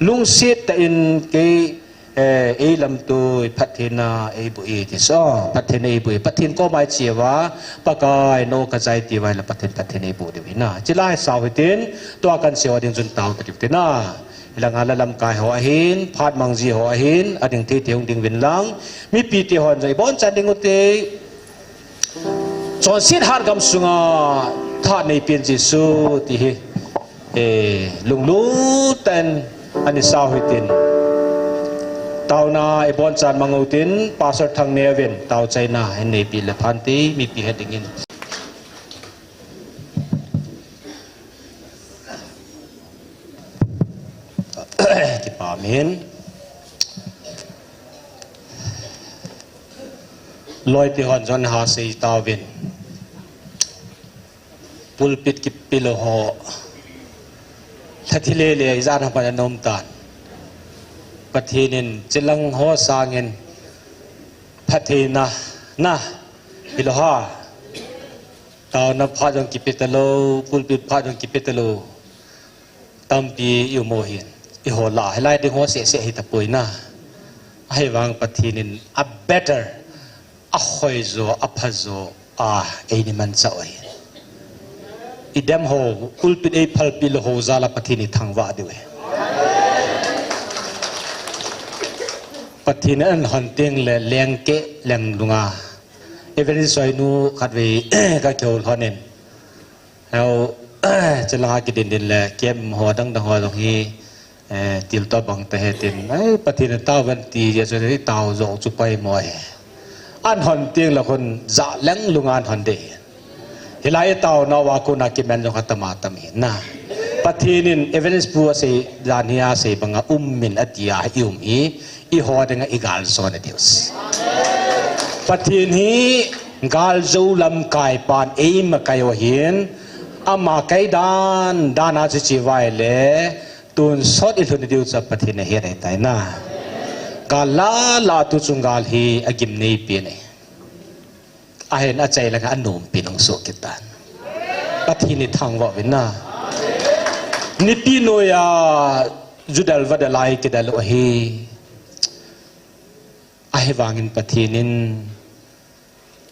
Lungset tah in kei, eh, ei lamtui phattheina ei boh e ti chu. Phattheina ei boh e. Pathen koma i che uva, Pakai, nangho ka jai ti uva ahile Pathen, phattheina ei boh diu hi na. Hiche lai sao hitin, tua kan sei ho ding chun tao ta diu ti na. Hilanga la lamkai ho ahin, phat mang ji ho ahin, ading thei thei hung ding uvin lang. Mipi te hon jong i bonchan ding u te. Chonset hat gamsunga thahat nei pen Jesu ti hi, eh, lunglut tah in ana sao hitin. Taona i bonchan mang u tin, Pastor Thangneo vin tao chaina hin neipi le phante mipi het dingin. Kipa min. Loi ti hon jong ha sei tauvin. Pulpit kipe lou ho. Lhathi lele ijat ham pan anom tan. Pathen in chilang ho sangin phattheina na hilou ha. Taona phat jong kipe talou, pulpit phat jong kipe talou. Tampi i um u hin, i ho la, hilai ding ho seh seh hi tapoi na. Ahivang Pathen in a better, a hoi jo, a pha jo, a, eini mancha u hin. I dem ho, pulpit ei phalpi lou ho jal a Pathen i thangvah diu hi. Pathen in an hon teng le lengkeh, lenglunga. Evangelist Soinu khatvei ka kihou lhon in. Heo, chulanga kidin din le, kem ho dang dang ho jong hi, eh, til to bang ta he tin. Ai, Pathen in tao van ti, ya chu tao jo chu pai mo he. An hon teng le khun ja leng lunga an hon de. Hilai i taona uva kona kiman jong kha tama tam hi na. Pathen in Evangelist Pu asei, jan hi asei banga um min ati a i um hi. I ho dinga i gal jo na diu. Pathen hi gal jo lamkai pan eima kai u hin, ama kai dan, dan a chu chi vai le, tun sot i lhun diu chu Pathen a het ahi tai na. Gal la la tu chung gal hi a gimnei pen e. Ahin achai langa anompi nung soh kit tan. Pathen i thangvah uvin na. Nipi noiya judal vadal a kidal u ahi. Ahivangin Pathen in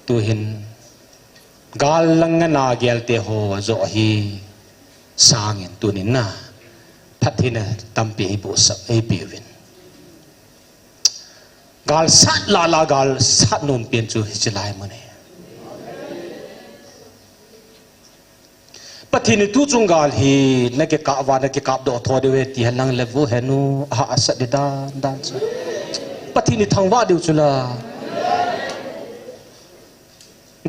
tuhin Gal lang a na gel te ho joh hi sangin tunin na phattheina tampi hi bohsah, hi peuvin. Gal sat lala, gal sat nom pen chu hiche lai mun ahi. Pathen in tu chung gal hi na kikap va, na kikap doh tho diu ahi ti hen lang le vo henu, aha, asat di dan dan chu. Pathen in thangvah diu chu la.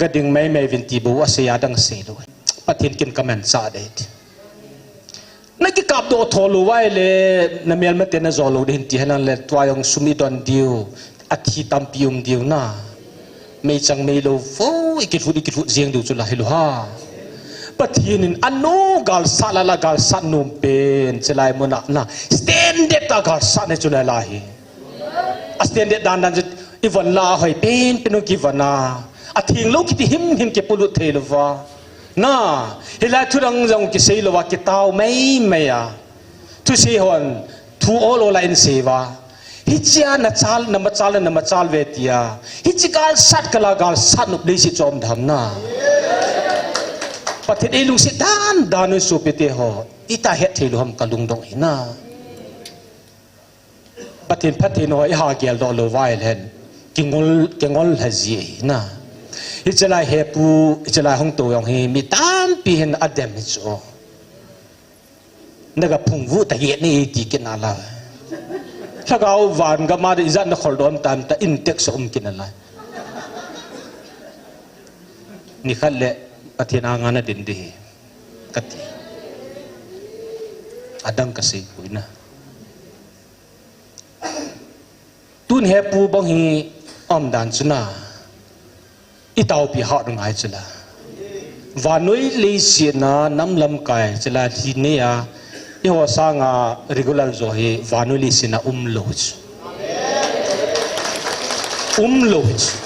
Ga ding mai mai vin ti bou asei a, dang sei lou. Pathen kin ka manchah dei ti. Na kikap doh tho lou vai le, na melmate na jo lou ding ti hen lang le, tua jong sum i don diu, athi tampi um diu na. Meichang meilou vo, i kilhut, i kilhut jeng diu chu la hilou ha. Pathen in anu gal sat lala, gal sat nom pen, hiche lai mun a na standard a gal sat na chu la la hi. A standard dan dan chu i von la, ahoi pen pen u kivon a, atheng lou kiti himhim kipolut thei lou va. Na, hilai thu dang jong kisei lou va, kitao mai mai a. Thusei hon thu ol ol a in sei va. Hichea na chal, na machal, na machal ve tia. Hiche gal sat kala gal sat nop leiset chu um dem na. Pathen ei lungset dan dan u sopite ho. Ita het thei lou ham ka lungdong hi na. Pathen phattheina ho i ha gel doh lou vai le hen, kingol, kingol lha ji ahi na. Hiche lai hepu, hiche lai hung tou jong hi mi tampi hin adem hi chu. Na ga phung vu ta hi ni ti kit na la. Lhagao van gam a di ijat na khol dom tam ta in tek so um kit na la. Nikhat le Pathen anga na din di hi. Kati. Adang kasei poi na. Tun hepu bang hi um dan chu na. I taopi hah ngai chu la. Vannoi leiset a nam lamkai chu la, lhinei a. Eiho sanga regular jo hi vannoi leiset a um lou chu. Um lou chu.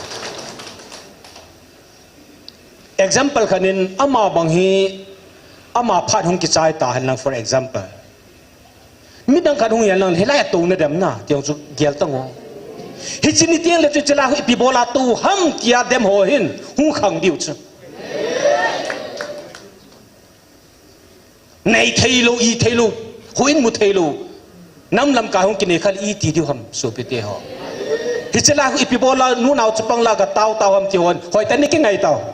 Example khat in ama bang hi, ama phat hung kichai ta hen lang, for example. Midang khat hung hi hen lang, hilai a tou na dem na, ti jong chu gel tang o. Hiche ni teng le chu hiche lai hu ipi bol a tou ham tia dem ho hin, hung khang diu chu. Nei thei lou, i thei lou, houin mu thei lou. Nam lamkai hung kinei kha le iti diu ham, sopite ho. Hiche lai hu ipi bol a, nu nao chapang la ka tao tao ham ti hon, hoi tah in i kingai tao.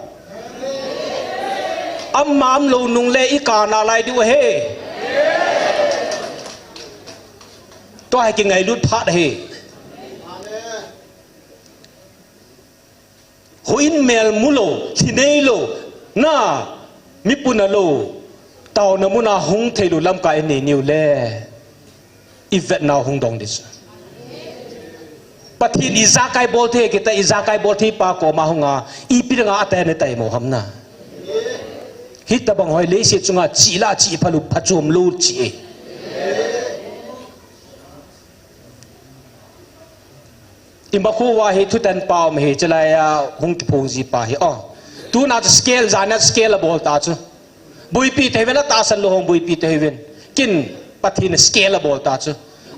Ama um lou nung le i ka na lai diu ahi. Tua hi kingailut phat ahi. Houin mel mu lou, lhinei lou, na, mi puna lou, taona mun a hung thei lou lamkai i nei niu le, i vetnau hung dong di chu. Pathen in ijakai bol thei kiti, ijakai bol thei pa koma hung a, ipi dang a atah in ataimo ham na. Hitobang hoi leiset chunga chih la chih phalou, phachom lou chih e. Ima khu va hi thutan pa um hi, chulai a hung kiphong ji pa hi, o. Tuna chu scale, jana scale abol ta chu. Boipi thei uvin, atahsan lou hon boipi thei uvin. Kin Pathen scale abol ta chu.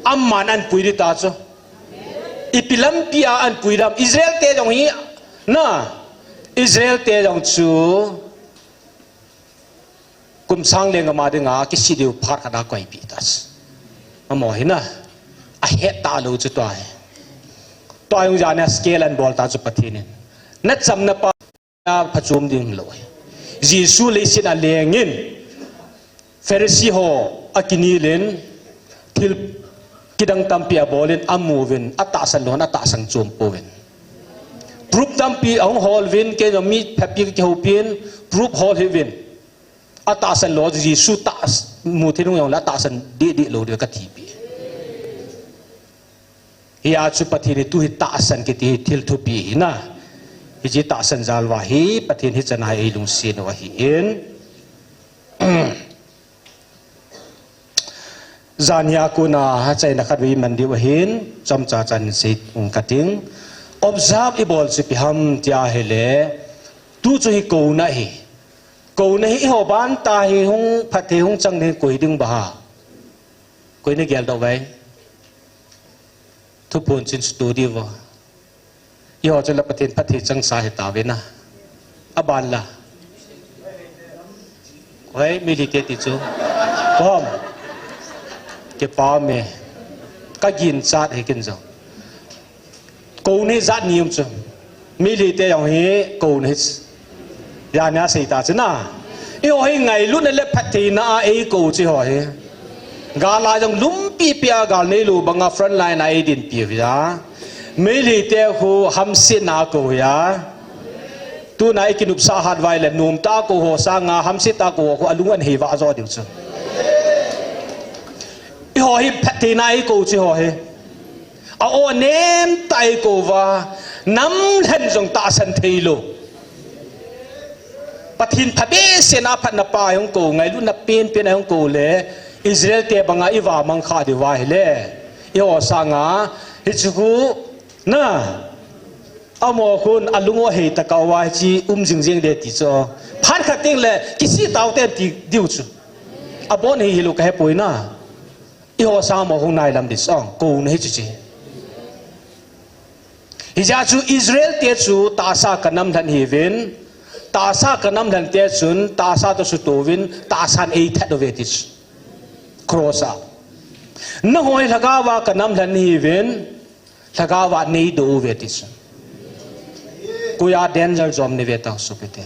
Aman an pui di ta chu. Ipi lampi a an pui dam. Israel te jong hi, na. Israel te jong chu. Kum sang leng ama dinga kisih diu phat khat a koipeh ta chu. Amaho hi na, ahet talou chu tua hi. Tua jong jana scale anbol ta chu Pathen in. Na chamna pa phachom ding lou hi. Jesu leiset a leng in Pharisee ho akinel in thil kidang tampi abol in amu uvin, atahsan lou hon atahsan chom pouvin. Proof tampi ahung hol uvin, kei jong mi phapi kihoupi in, proof hol hih uvin. Atahsan lou, Jesu tah, mu thei nung jong le atahsan deh deh lou diu kati pi. Hia chu Pathen in tu hi tahsan kiti hi thil thupi hi na. Hiche tahsan jal uva hi Pathen hichan a eilungset u ahi in. Jan hia kona achaina khat vei man diu ahin, chomcha chan sei ing kating. Observe ibol chu ipi ham tia ahile, tu chu hi kouna hi. Kouna hi eiho ban tah hi hung phatthei hung chang ding koi ding ba ha. Koi na geldoh uve. Thuphon chin chu tu diu va. Eiho chu la Pathen phatthei changsa hita uve na. Aban la. Hei, Meitei te ti chu. Pom. Kipa me. Ka ginchat hi kin jong. Kou nei jat ni um chu. Meitei te jong hi kou nei. Jani a sei ta chu na. Eiho hi ngailutna le phattheina a eikou chu eiho hi. Gal a jong lumpi pi a gal neilou banga front line a eidin pi u hi a. Meitei te khu hamsetna a kou hi a. Tuna i kinopsa hat uva ahile, nomtah a kou ho sanga, hamsetna a kou ho khu alung ahin vah jo diu chu. Eiho hi phattheina a eikou chu eiho hi. A-o nemtah a eikou uva, namlhen jong tahsan theilou. Pathen phabehsehna a phatna pa a hung kou, ngailutna penpen a hung kou le, Israel te banga i vamang kha diu va ahile. Eiho sanga, hichu khu, na, Amaho khun alung u ahei tah a uva hiche um jing jing de ti chu. Phat khat teng le kisih tau te ti diu chu. Abon hi hilou ka hepoi na. Eiho sang amaho hung nailam di sang, kouna hi chu chu. Hijeh chun Israel te chu tahsa ka namlhen hiuvin, tahsa ka namlhen te chun tahsa toh sutouvin, tahsan eithat uve ti chu. Cross a. Nangho hi lhagao a ka namlhen hiuvin, Lhagao a neidoh uve ti chu. Koi a danger jom nei ve tang sopite.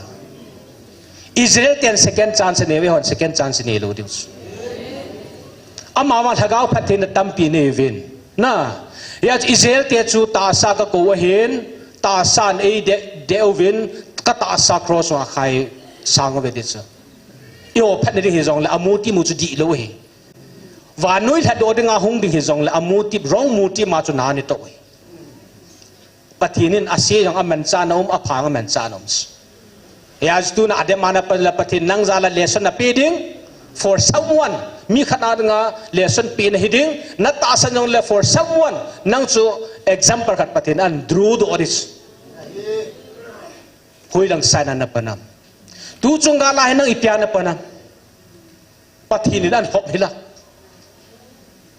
Israel ten second chance nei ve hon second chance neilou diu chu. Amavang lhagao phattheina tampi nei uvin. Na, hijeh chun Israel te chu tahsa ka kou ahin, tahsan eideh, deh uvin, ka tahsa cross a khai sang uve ti chu. Eiho phatna ding hijongle, amu timu chu dihlou ahi. Vannoi lhatdoh dinga hung ding hijongle, amu tip, wrong mu tip ma chu na ni toh hi. Pathen in ase jong amanchahna um, apha jong amanchahna um. Hijeh chun tuna adem a na pa la Pathen nang jal a lesson na pe ding, for someone, mi khat a dinga lesson pe na hi ding, na tahsan jongle for someone, nang chu example khat Pathen in ahin draw doh ding. Hoilang sign a na pan am. Tuchung gal a hi nang ipi a na pan am. Pathen in ahin hop hila.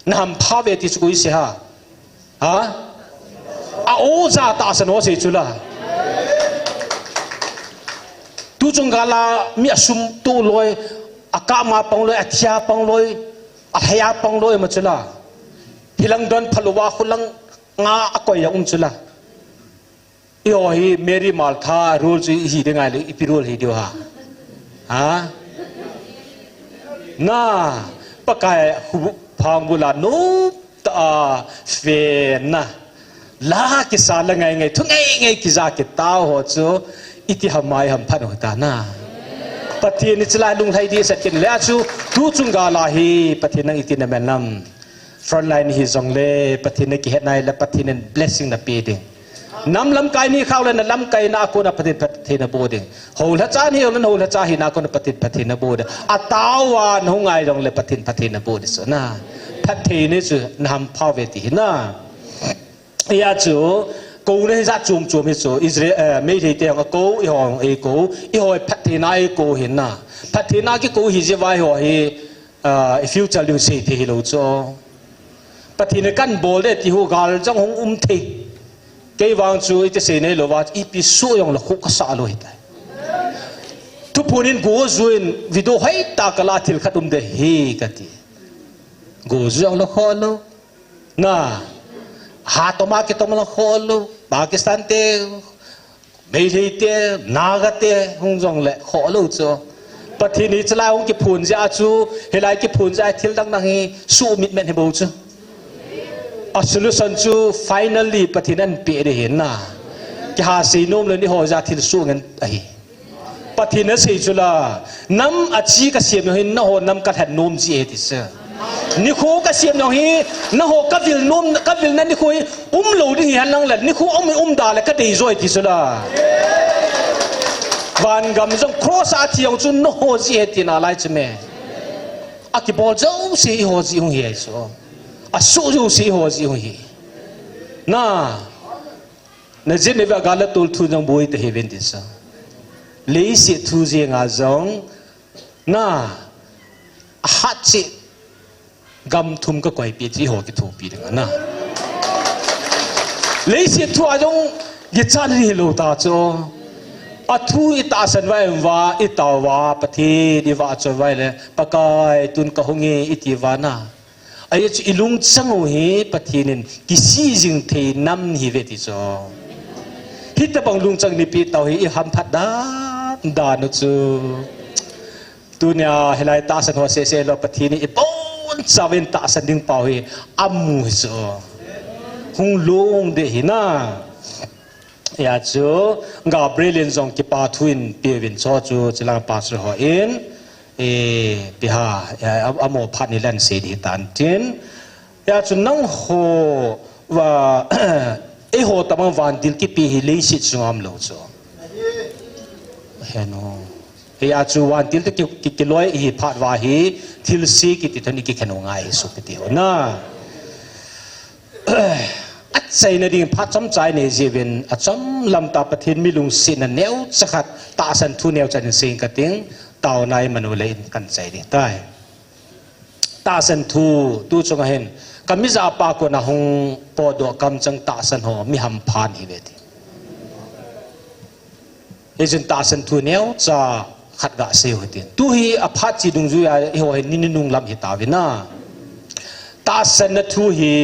Na hampha uve ti chu koi sei ham. Ha? A-o ja tahsan ho sei chu la. Tuchung gal a mi asum toh loi, akap ma pang loi, athi a pang loi, alhai a pang loi ma chu la. Hilang don phalou va khulang nga akoi a um chu la. Eiho hi Mary Martha role chu ihi ding ahile, ipi role hi diu ham. Ha? Na, Pakai huphang bula nomtah a fena. La kisa la ngai ngai, thu ngai ngai kija kitao ho chu, iti ham mai ham phat u ta na. Pathen in hiche lai lunglhai ding asei kit le a chu, tuchung gal a hi, Pathen nang iti na man am. Frontline hijongle, Pathen na kihetna ahile, Pathen in blessing na pe ding. Nam lamkai ni khao le na lamkaina a kona Pathen phatthei na boh ding. Houlhacha ni hou le na houlhacha hina a kona Pathen phatthei na boh ding. Atao a na hung ngai jongle Pathen phatthei na boh ding chu na. Phatthei ni chu na hampha uve ti hi na. Hijeh chun, kouna hi jat chom chom hi chu, Israel, eh, Meitei te hung akou, eiho hung eikou, eiho hi phattheina a eikou hi na. Phattheina a kikou hi jeh uva eiho hi, ah, i future ding sei thei hilou chu. Pathen in kahin bol ding ti hu gal jong hung um thei. Kei vang chu iti sei neilou va, ipi soh jongle kho kasah lou hitai. Thuphon in go ju in video hoitah kala thil khat um ding ahi kati. Go ju jongle kho lou. Na, ha toma kitom la kho lou, Pakistan te, Meitei te, Naga te, hung jongle kho lou chu. Pathen in hiche lai hung kiphon jeh a chu, hilai kiphon jeh a thil dang dang hi, sumit men hi bou chu. A solution chu, finally, Pathen in ahin pe ding ahi na. Kiha sei nom le ni ho jeh a thil suh ngen ahi. Pathen in asei chu la, nam achi kasem jong hi, nangho nam kalhen nom jeh ahi ti chu. Nikho kasem jong hi, nangho kavil nom, kavilna nikho hi, umlou ding hi henlang le, nikho um, um da le kadei jo ahi ti chu la. Van gam jong cross a thi jong chu nangho jeh ahi tina lai chu me. Akibol jouse eiho jeh hung hi ahi chu. Asuh jouse eiho jeh hung hi. Na. Na jin nave a gal a tol thu jong boi ta hi ven ti sa. Leiset thu jeng a jong na a hat cheh gam thum ka koi pi ti ho kithopi ding a na. Leiset thu a jong gichan hi lou ta chu. Athu itahsan uva, uva, itao uva, Pathen ivahchoi uva le, Pakai tun kahung e iti uva na. Ajeh chu ilungchang u hi Pathen in kisih jing thei nam hi ve ti chu. Hitobang lungchang in ipi tao hi ihamphat dan dan u chu. Tunia hilai tahsan ho sese lou Pathen in ibonchauvin tahsan ding pau hi amu hi chu. Hung lung ding hi na. Hijeh chu Gabriel in jong kipa thu eipeh uvin chu, chulang pastor hon, eh, ipi ham, eh, a, amo phat ni leh sei ding tan tin. Hijeh chu nangho, va, eiho tobang vantil kipe hi leiset chunga umlou chu. Henu. Hijeh chu vantil toh ki, ki, kiloi ihi phat uva hi, thilse kiti toh ikikhen u ngai hi sopi teho na. Achaina ding phat chomcha inei jiuvin, achom lam tah Pathen mi lungsetna neocha khat, tahsan thu neocha in sei inge kating, taona iman uleh in kan chai ding tai. Tahsan thu, tu chunga hin, ka mijahpa kona hung potdoh kamchang tahsan ho, mi hampha ahi ve ti. Hijeh chun tahsan thu neocha khat gasei u hitin. Tu hi aphat chi dungjuiya eiho hi ni, ni nung lam hitauvin na. Tahsanna thu hi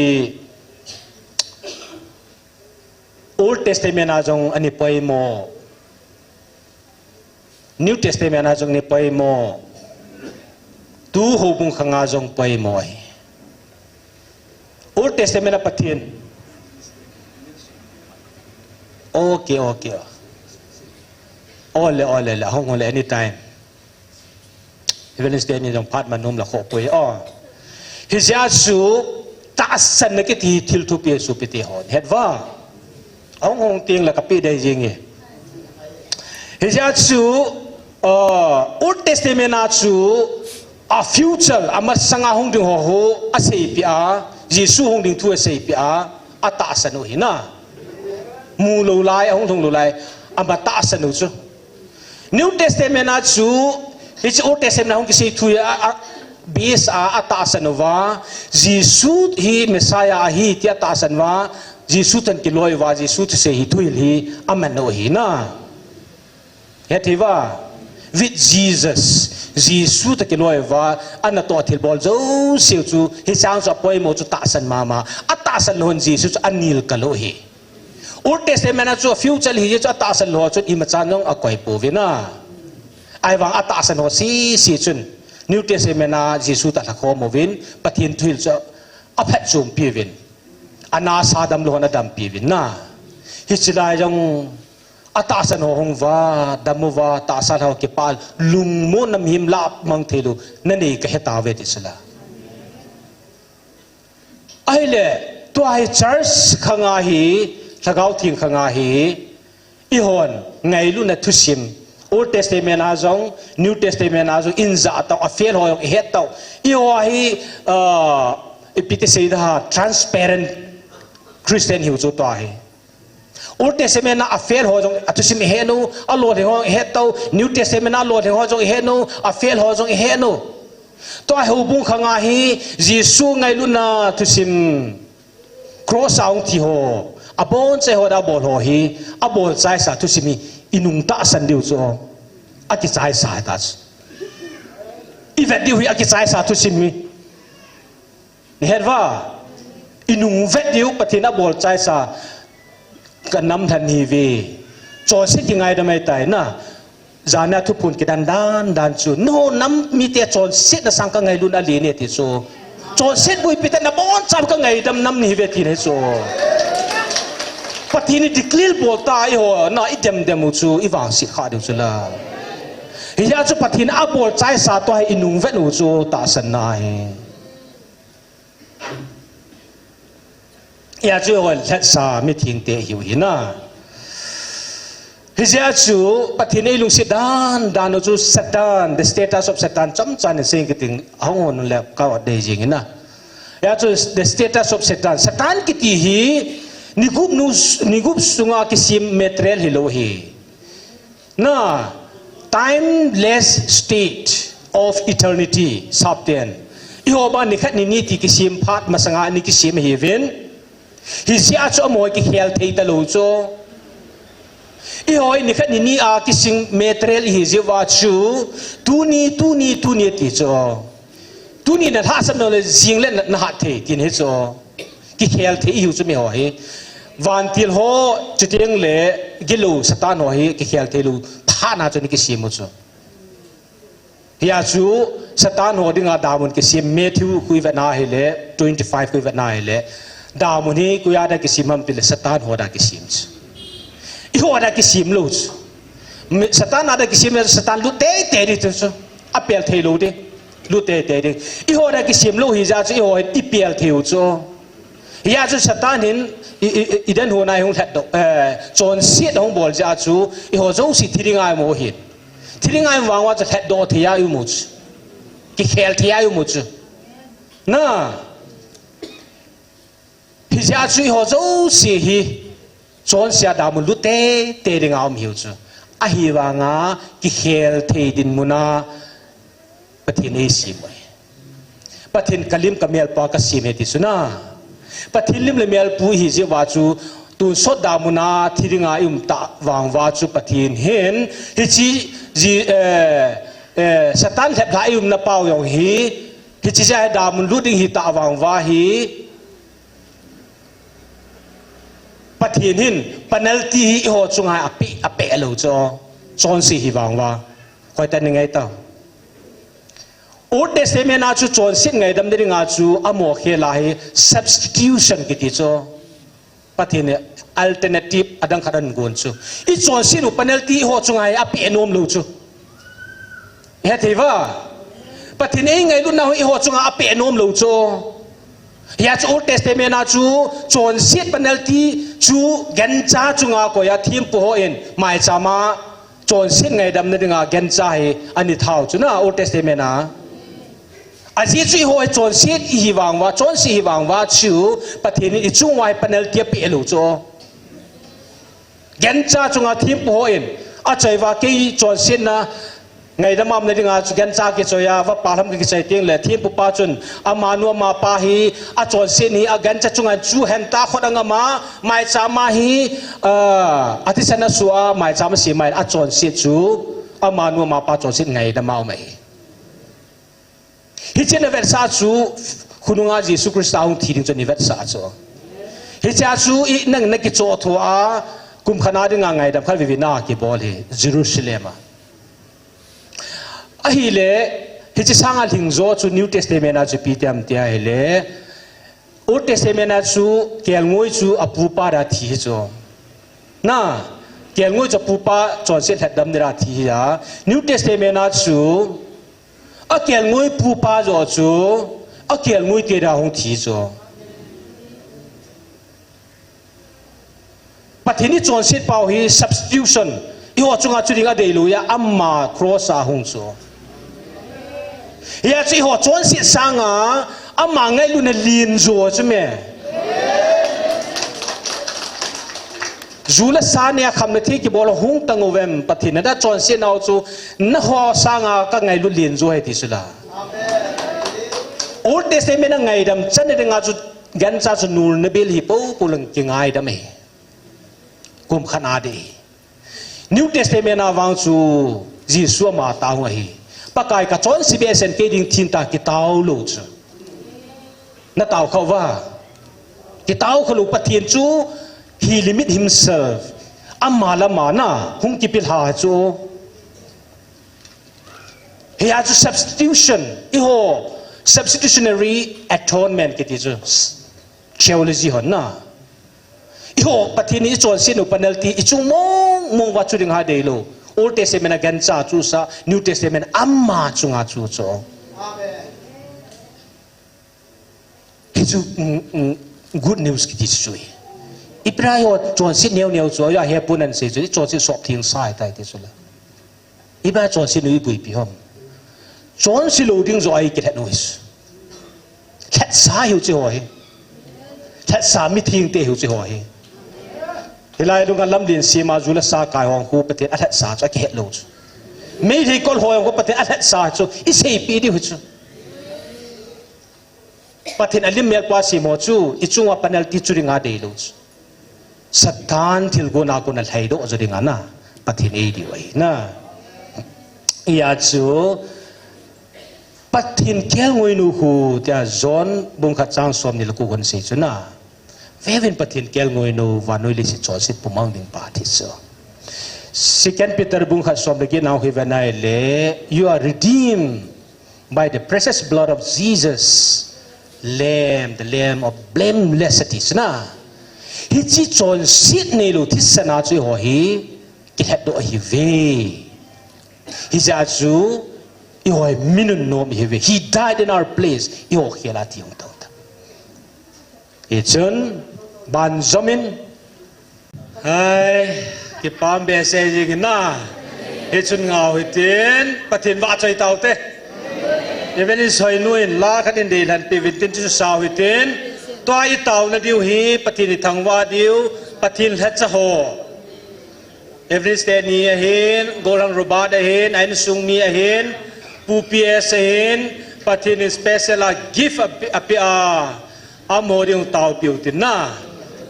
Old Testament a jong ana poimo. New Testament a jong ana poimo. Tu houbung khanga jong poimo ahi. Old Testament a Pathen. Okay, okay. Ole, ole, le, hung, ole, anytime. Evangelist te ni jong phat man nom la kho poi. Oh. Hijeh chu tahsanna kiti thil thupi sopi teho. Het uva. Hung hung ting la kapi dei jing e. Hijeh chu, uh, Old Testament a chu a future, amasanga hung ding ho, ho aseipeh a, Jesu hung ding thu aseipeh a, atahsan u hi na. Mu lou lai, ahung lhung lou lai, ama tahsan u chu. New Testament a chu, hiche Old Testament a hung kisei thu hi a, a, base a, atahsan uva, Jesu hi Messiah ahi tia atahsan uva, Jesu toh kiloi uva, Jesu thusei hi thuhil hi aman u hi na. Hethei uva, with Jesus, Jesu toh kiloi uva, anatoh thilbol jouse u chu, hicheng chu apoimo chu tahsan mama, atahsan lou hon Jesu chu anilkal u hi. Old Testament a chu future hi chu atahsan lou chun imacha jong akoi pouvin na. Ahivang atahsan ho sese chun New Testament a Jesu toh lhakhom uvin Pathen thuhil chu aphatchompi uvin. Anasa damlou hon adampi uvin na. Hiche lai jong atahsan ho hung uva, dam uva, tahsan ho kipah, lungmonna mihem lah mang theilou nanei kahe tauve ti chu la. Ahile, tua hi church khanga hi, Lhagao Theng khanga hi, eihon ngailutna thusim, Old Testament a jong, New Testament a jong, ijat tah, afel ho jong ihet tah. Eiho hi, uh, ipi ti sei da, transparent Christian hiu chu tua hi. Old Testament a afel ho jong athusim ihe nou, alolhing ho jong ihe tao, New Testament a alolhing ho jong ihe nou, afel ho jong ihe nou. Tua houbung khanga hi Jesu ngailutna thusim, cross a hung thi ho, abonchauva abol ho hi, abolchaisa thusim hi, inung tahsan diu chu, akichaisa ta chu. Ivet diu hi akichaisa thusim hi. Nahet uva, inung vet diu Pathen abolchaisa kanam lhan hiuve. Chonset kingaidam ahitai na. Jana thuphon kidan dan dan chu. Nangho nam mite chonsetna sang kangailut nalai ne ti chu. Chonset buipi tah nabonchauva kangaidam nam nahiuve ti nahi chu. Pathen in declare bol ta eiho na idem dem u chu ivangset kha diu chu la. Hijeh chu Pathen abolchaisa tua hi inung vet u chu tahsanna ahi. Hijeh chu hoi lhatsa mithengte hiu hi na. Hijeh chu Pathen in eilungset dan dan u chu Satan, the status of Satan, chomcha in sei kit ding ahung hon le ka dei jing in na. Hijeh chu the status of Satan, Satan kiti hi ni gup nu, ni gup sunga kisem material hilou hi. Na, timeless state of eternity, sapten. Eiho bang nikhat nini ti kisem phat masanga ana kisem ahiuvin. Hijeh a chu amaho kikhel thei talou chu. Eiho hi nikhat nini a kising material ihi jeh uva chu, tuni, tuni, tuni ati chu. Tuni nalhahsam le jing le na, nahat thei, tin hi chu. Kikhel thei ihiu chu mi ho hi. Vantil ho, chuteng le gilou Satan ho hi kikhel thei lou. Thana chu ni kisem u chu. Hia chu Satan ho dinga damun kisem, Matthew khu ivet na hile, twenty-five khu ivet na hile. Damun hi koia da kisem ham tile Satan ho da kisem chu. Eiho da kisem lou chu. Mi, Satan a da kisem le Satan lut teitei ding chu. Apel thei lou ding. Lut teitei ding. Eiho da kisem lou hi jeh chu eiho hi ipel thei u chu. Hia chu Satan hin i, i, i, Eden hon a hung lhatdoh, eh, chonset hung bol jeh chu eiho jouse thi ding a imu hin. Thi ding a imu vang uva chu lhatdoh thei a imu chu. Kikhel thei a imu chu. Na. Hijeh chu eiho jouse hi chonse a damun lut teitei ding a um ihiu chu. Ahivanga kikhel thei dinmun a Pathen eisem u ahi. Pathen kalim kamel pa kasem ahi ti chu na. Pathen lim le mel pu ihi jeh uva chu tonsot damun a thi ding a i um tah vang uva chu Pathen hin hiche ji, eh, eh, Satan lheplhah i umna pau jong hi hiche jeh a damun lut ding hi tah vang uva hi Pathen hin penalty hi eiho chunga apeh, apeh lou chu. Chonse hi vang uva. Hoitah in i ngai tau. Old Testament a chu chonset ngaidam na dinga chu amo khel a hi substitution kiti chu. Pathen in alternative adang khat agon chu. I chonset u penalty eiho chunga hi apeh nom lou chu. Hethei uva. Pathen in eingailutna u eiho chunga apeh nom lou chu. Hia chu Old Testament a chu chonset penalty chu gancha chunga koiya thempu hon maicham a chonset ngaidam na dinga gancha hi ana thau chu na Old Testament a. Ajeh chu eiho hi chonset ihi vang uva, chonse ihi vang uva chu Pathen in i chung uva hi penalty apeh lou chu. Gancha chunga thempu hon achoi uva kei chonsetna ngaidam a um na dinga chu gancha kichoi a, vapa lam kichoi teng le thempu pa chun amanu amapa hi achonset hi agancha chunga chu henta khut angam a maicham a hi, ah, athisan asoh a maicham a sem a, achonset chu amanu amapa chonset ngaidam a um ahi. Hiche na vetsah chu, khonunga Jesu Christa hung thi ding chu ni vetsah chu. Hiche a chu i nang na kichoh tho a, kum khat na dinga ngaidam khat veve na kibol hi, Jerusalem a. Ahile, hiche sanga lhing jo chu New Testament a chu ipi ti ham ti ahile, Old Testament a chu kelngoi chu apupa da thi hi chu. Na, kelngoi chu apupa chonset lhatdam ni da thi hi a. New Testament a chu, akelngoi pupa jo chu, akelngoi te da hung thi chu. Pathen in chonset pau hi substitution. Eiho chunga chu ding adei lou a, ama cross a hung chu. Hia chu eiho chonset sanga, ama ngailutna len jo chu me. Ju le sa nea khamna thei kibol hung tang uvem, Pathen in nada chonset nau chu, nangho sanga ka ngailut len jo ahi ti chu la. Old Testament a ngaidam chan na dinga chu gancha chu nulna bel hi popo lang kingaidam ahi. Kum khat na ding. New Testament a vang chu Jesu ama tah hung ahi. Pakai ka chonse behseh in kei ding tin ta kitao lou chu. Na tao kha uva. Kitao kha lou Pathen chu he limit himself. Ama le ama na hung kipilha chu. Hia chu substitution, eiho, substitutionary atonement kiti chu theology hon na. Eiho, Pathen in i chonset u penalty, i chung mong mong uva chu ding ha dei lou. Old Testament a gancha chu sa, New Testament ama chunga chu chu. Amen. Hichu, mm, mm, good news kiti chu hi. Ipi a eiho chonset neo neo chu, ya he pun an sei chu, i chonset sop theng sa ahitai ti chu la. Ipi a chonset u i buipi ham. Chonse lou ding jo ahi kilhen u hi. Lhetsa hiu chu ho hi. Lhetsa mitheng te hiu chu ho hi. Hilai lunga lamlen sema ju le sa kai hong khu Pathen alhetsa chu akihet lou chu. Meitei kol ho hong khu Pathen alhetsa chu i seipi diu hi chu. Pathen alim mel pa semo chu, i chunga penalty chu ding adei lou chu. Satan thilgon a kon a lhaidoh jo ding a na, Pathen ei diu ahi na. Hijeh chun Pathen kelngoinu khu tia John bung khat chang somni le ko kon sei chu na. Veuvin Pathen kelngoinu vannoi leiset chonset pumang ding pa thi chu. Second Peter bung khat som le get na hi ve nai le, "You are redeemed by the precious blood of Jesus, Lamb, the Lamb of blameless," ati chu na. Hiche chonset neilou thisan a chu eiho hi kilhetdoh ahi ve. Hijeh chun eiho hi mi nunnom ihi ve. He died in our place. Eiho khel a thi hung tau ta. Hichun, banjom in. Hai, kipah behseh jing in na. Hichun ngau hitin, Pathen vahchoi tau te. Evangelist Hoinu in la khat in deilhen peh uvin tin chu sao hitin. Tua i taona diu hi, Pathen i thangvah diu, Pathen lhacha ho. Evangelist Danny ahin, Gorhang Robert ahin, a insung mi ahin, Pu P S ahin, Pathen in special a gift a pe, a pe a, amaho ding taopeh u tin na.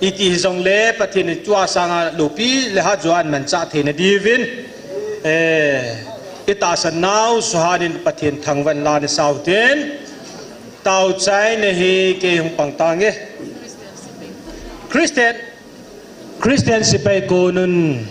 Iti hijongle, Pathen in tua sanga loupi le hatjo a ahin manchah theina diuvin. Eh, i tahsan nau, Johan in Pathen thangvah in la nei sao tin. Tao chaina hi kei hung pang tange. Christian, Christian sepai konun.